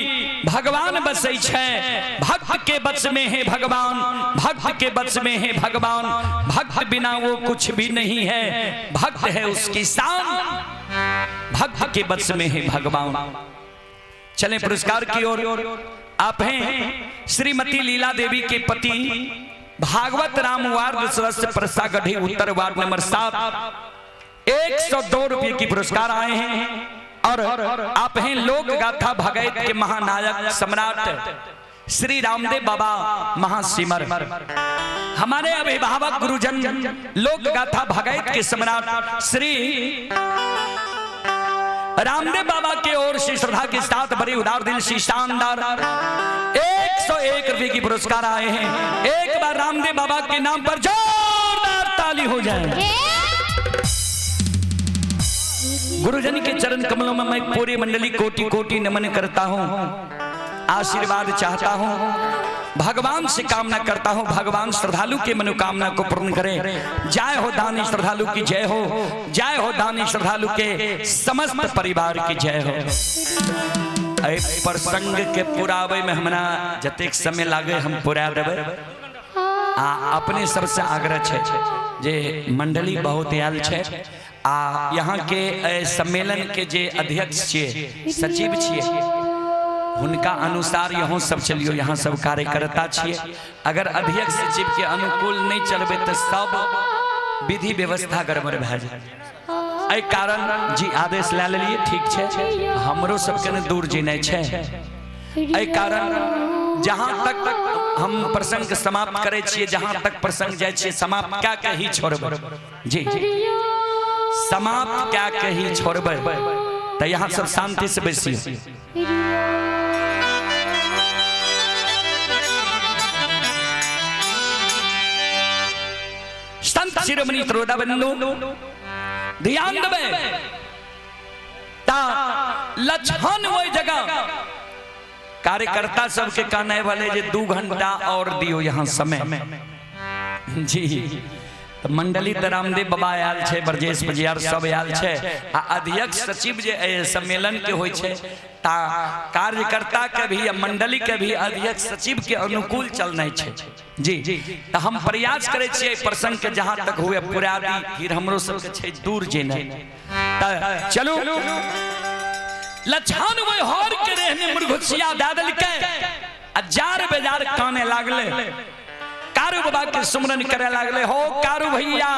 भगवान बसै छै। भक्त के वश में है भगवान, भक्त के वश में है भगवान। भक्त बिना वो कुछ भी नहीं है, भक्त है उसकी शान। भक्त के वश में है भगवान। चलें पुरस्कार की ओर। आप हैं श्रीमती लीला देवी के पति भागवत राम वार्ड सदस्य परसागढ़ी उत्तर वार्ड नंबर 7 102 रुपये की पुरस्कार आए हैं। और आप हैं लोक गाथा भगैत के महानायक सम्राट श्री रामदेव बाबा महासिमर। हमारे अभिभावक गुरुजन लोक गाथा भगैत के सम्राट श्री रामदेव बाबा के ओर से श्रद्धा के साथ बड़ी उदार दिल से शानदार 101 रुपए की पुरस्कार आए हैं। एक बार रामदेव बाबा के नाम पर जोरदार ताली हो जाए। गुरुजन के चरण कमलों में मैं पूरी मंडली कोटि कोटि नमन करता हूँ, आशीर्वाद चाहता हूँ, भगवान से कामना करता हूँ, भगवान श्रद्धालु के मनोकामना को पूर्ण करे। जय हो दानी श्रद्धालु की जय हो, जय हो दानी श्रद्धालु के समस्त परिवार की जय हो। एहि प्रसंग के पुराबै में हमरा जतेक समय लागे हम पुरा देबै। आ अपने सबसे आग्रह छै जे मंडली बहुत आयल छै आ यहाँ के एहि सम्मेलन के जे अध्यक्ष छियै, सचिव छियै, हुनका अनुसार यहाँ सब चलियो, यहाँ सब कार्यकर्ता छियै। अगर अध्यक्ष सचिव के अनुकूल नहीं चलबै तऽ सब विधि व्यवस्था गड़बड़ भए जाए। एहि कारण जी आदेश लए लेलियै, ठीक छै, हमरो सबके ने दूर जेनाइ छै। एहि कारण जहाँ तक हम प्रसंग के समाप्त करै छियै, जहाँ तक प्रसंग जाइ छियै समाप्त कए के ही छोड़बै जी, समाप्त कए के ही छोड़बै। तऽ यहाँ सब शांति से बैसियो। संत शिरोमणि त्रोदा बंधु ध्यान देबै ता लक्षण ओहि जगह कार्यकर्ता सबके कहने वाले जे 2 घंटा और दियो यहाँ समय जी। तऽ मंडली तऽ रामदेव बाबा आयल छै, ब्रजेश बजियार सब आयल छै आ अध्यक्ष सचिव जे एहि सम्मेलन के होइ छै ता कार्यकर्ता के भी आ मंडली के भी अध्यक्ष सचिव के अनुकूल चलनाइ छै जी। तऽ हम प्रयास करै छियै प्रसंग के जहाँ तक हुए पूरा दी, फिर हमरो सबके छै दूर जेनाइ। तऽ चलू लछन ओहि हर के रेह में मुर्घुसिया दए देलकै आ जार बेजार काने लागले, कारू बाबा के सुमरन करे लागले। हो कारू भैया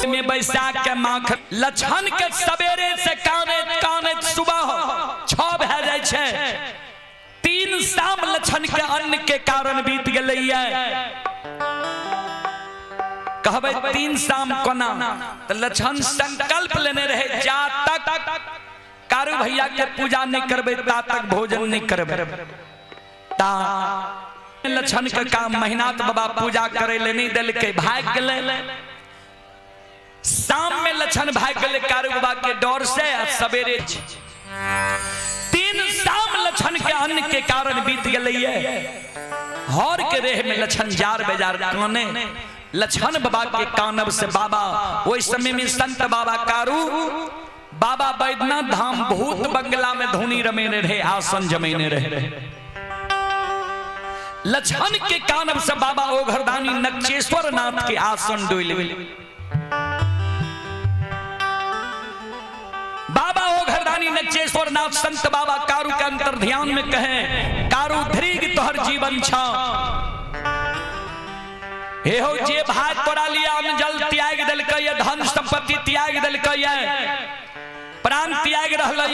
में बैसा के माख लछन के सवेरे से काने काने सुबह 6 भए जाइ छै। 3 शाम लछन के अन्न के कारण बीत गेलैया। कहबै 3 शाम कोना? तऽ लछन संकल्प लेने रहे जा तक कारू भैया के पूजा नहीं करबै ता तक भोजन नहीं करबै। ता लछन के काम महिनाथ बाबा पूजा करे ले नहीं देलकै, भाग गेलै। शाम में लछन भाग गेलै कारू बाबा के डर से आ सवेरे 3 शाम लछन के अन्न के कारण बीत गेलैया। हर के रेह में लछन जार बेजार काने। लछन बाबा के कानब से बाबा ओहि समय में संत बाबा कारू बाबा बैद्यनाथ धाम भूत बंगला में धुनी रमेने रहे, आसन जमेने रहे। लछन के कानब से बाबा ओघरदानी नक्षेश्वर नाथ के आसन डोल गेल। बाबा ओघरदानी नक्षेश्वर नाथ संत बाबा कारू के अंतर ध्यान में कहे, कारू धीग तोहर जीवन छ, हे हो जे भाग तोरा लिया अन्न जल त्याग देलकै, धन संपत्ति त्याग देलकै, प्राण त्याग रहलै,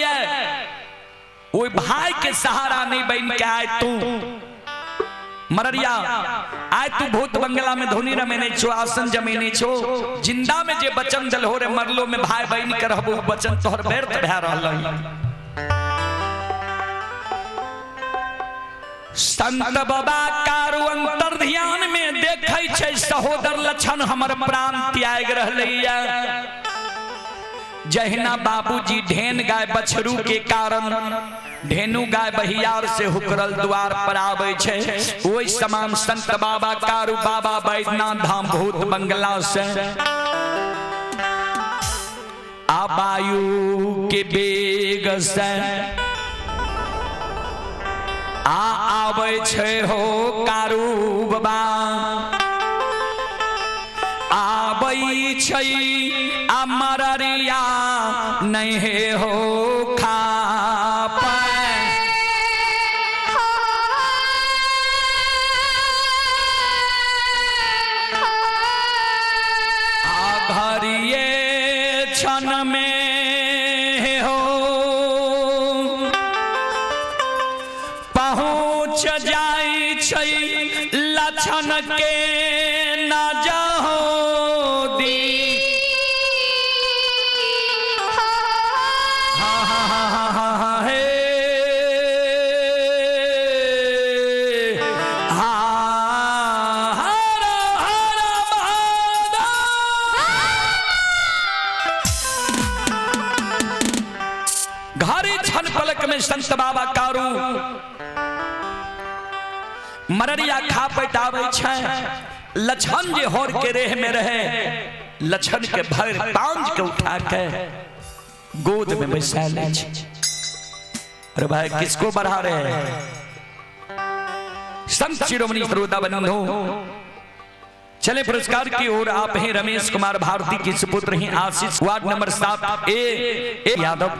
ओहि भाई के सहारा नहीं बन के आए तू मररिया, आए तू भूत बंगला में धुनी रमेने छो, आसन जमेने छो, जिंदा में जे बचन दल हो रे मरलो में भाई बहन के रहबो बचन तोहर व्यर्थ भए रहलै। संत बाबा कारू अंतर ध्यान में देखै छै सहोदर लक्षण हमर प्राण त्याग रहलैया। जहिना बाबूजी ढेन गाय बछरू के कारण ढेनु गाय बहियार से हुकरल द्वार पर आबै छै, ओहि समान संत बाबा कारू बाबा बैद्यनाथ धाम भूत बंगला से आ वायु के वेग से आ आबै छै हो कारू बाबा, आबै छै आ मररिया नहीं हो खा पाए। आ घरिये क्षण में हो पहुँच जाय छै लक्षण के ना जाहो दी। हा हा हा हा हा हा हे हा हर हर महादेव। घड़ी क्षण पलक में संत बाबा कारू मररिया खा पैटाबै छै। लछन जे होर के रेह में रहे लछन के भर पांच के उठा के गोद में बैसा ले छै। अरे भाई किसको बढ़ा रहे हैं? संत शिरोमणि श्रोता बंधु, चले पुरस्कार की ओर। आप हैं रमेश कुमार भारती के सुपुत्र हैं आशीष, वार्ड नंबर 7 ए यादव।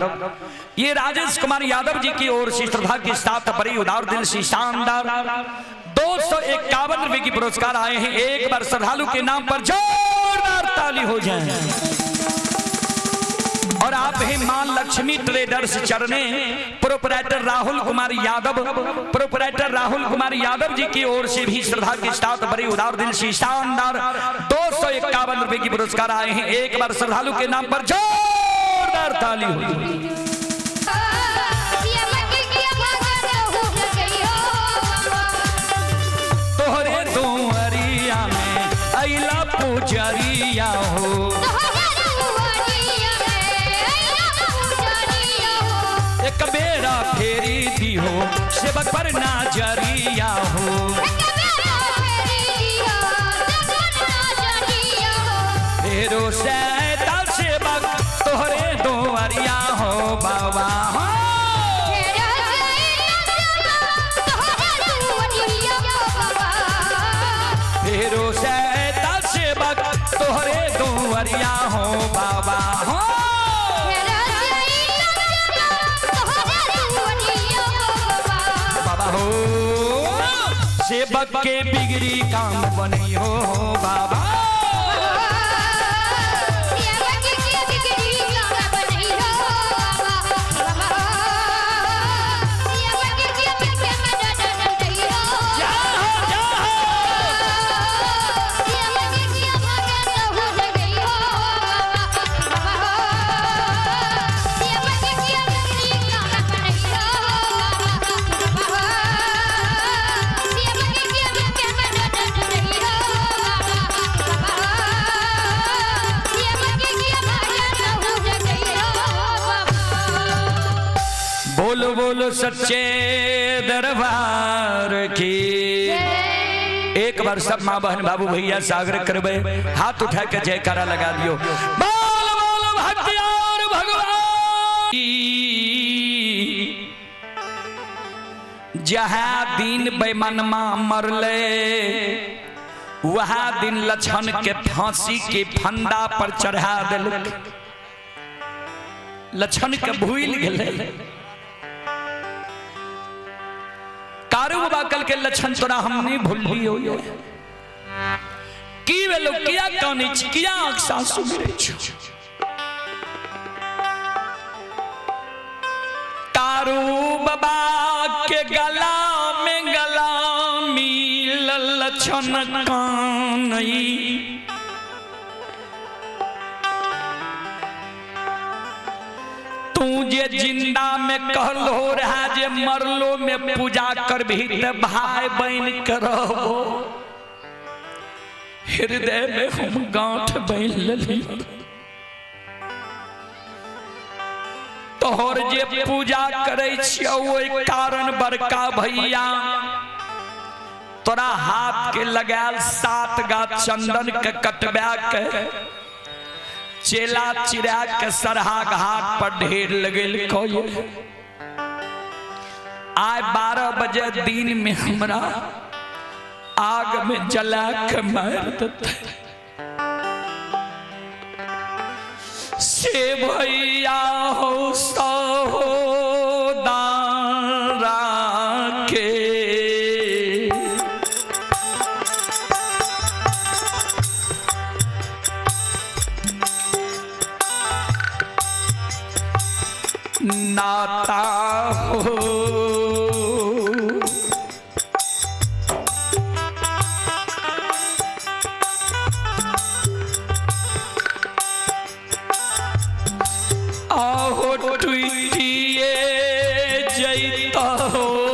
ये राजेश कुमार यादव जी की ओर से श्रद्धा के साथ बड़ी उदार दिल से शानदार 251 रुपए की पुरस्कार आए हैं। एक बार श्रद्धालु के नाम पर जोरदार ताली हो जाए। और आप हैं मां लक्ष्मी ट्रेडर्स चरने, प्रोपराइटर राहुल कुमार यादव, प्रोपराइटर राहुल कुमार यादव जी की ओर से भी श्रद्धा के साथ बड़ी उदार दिल से शानदार 251 रुपए की पुरस्कार आए हैं। एक बार श्रद्धालु के नाम पर जोरदार ताली हुई। तोहरे दुआरिया में अइला पुजरिया हो, एक बेरा फेरी दी हो सेवक पर नाजरिया हो। फेरो सैता सेवक तोहरे दुआरिया हो बाबा हो। फेरो सैता सेवक तोहरे दुआरिया हो बाबा हो। बाबा हो सेवक के बिगड़ी काम बनी हो बाबा। जा हो, जा हो। बोलो बोलो सच्चे दरबार की। एक बार सब माँ बहन बाबू भैया सागर करबे, हाथ उठा के जयकारा लगा दियो। बोल बोल भक्तियार भगवान। जहाँ दिन बेमनमा मरले वहाँ दिन लक्षण के फांसी के फंदा पर चढ़ा दिल। लक्षण के भूल गेले कारू बाबा कल के लक्षण तोरा हम नहीं भूलियो। की भेलो, किया कानै छी, किया आंख सासु गिरै छौ? कारू बाबा के गला में गला मिलल लक्षण कानई। तू जे जिंदा में कहलो रहा जे मरलो में पूजा करबही त भाई बहन करहो, हृदय में हम गांठ बन लेली। तोहर जे पूजा करै छियौ ओहि कारण बड़का भैया तोरा हाथ के लगायल 7 गा चंदन के कटबा के चेला चिरा के सरहा घाट पर ढेर लगेल। आय 12 बजे दिन में हमरा आग में जला के मार देते। से भैया हो सहोदारा के नाता हो, आहो टूटिए जैता हो।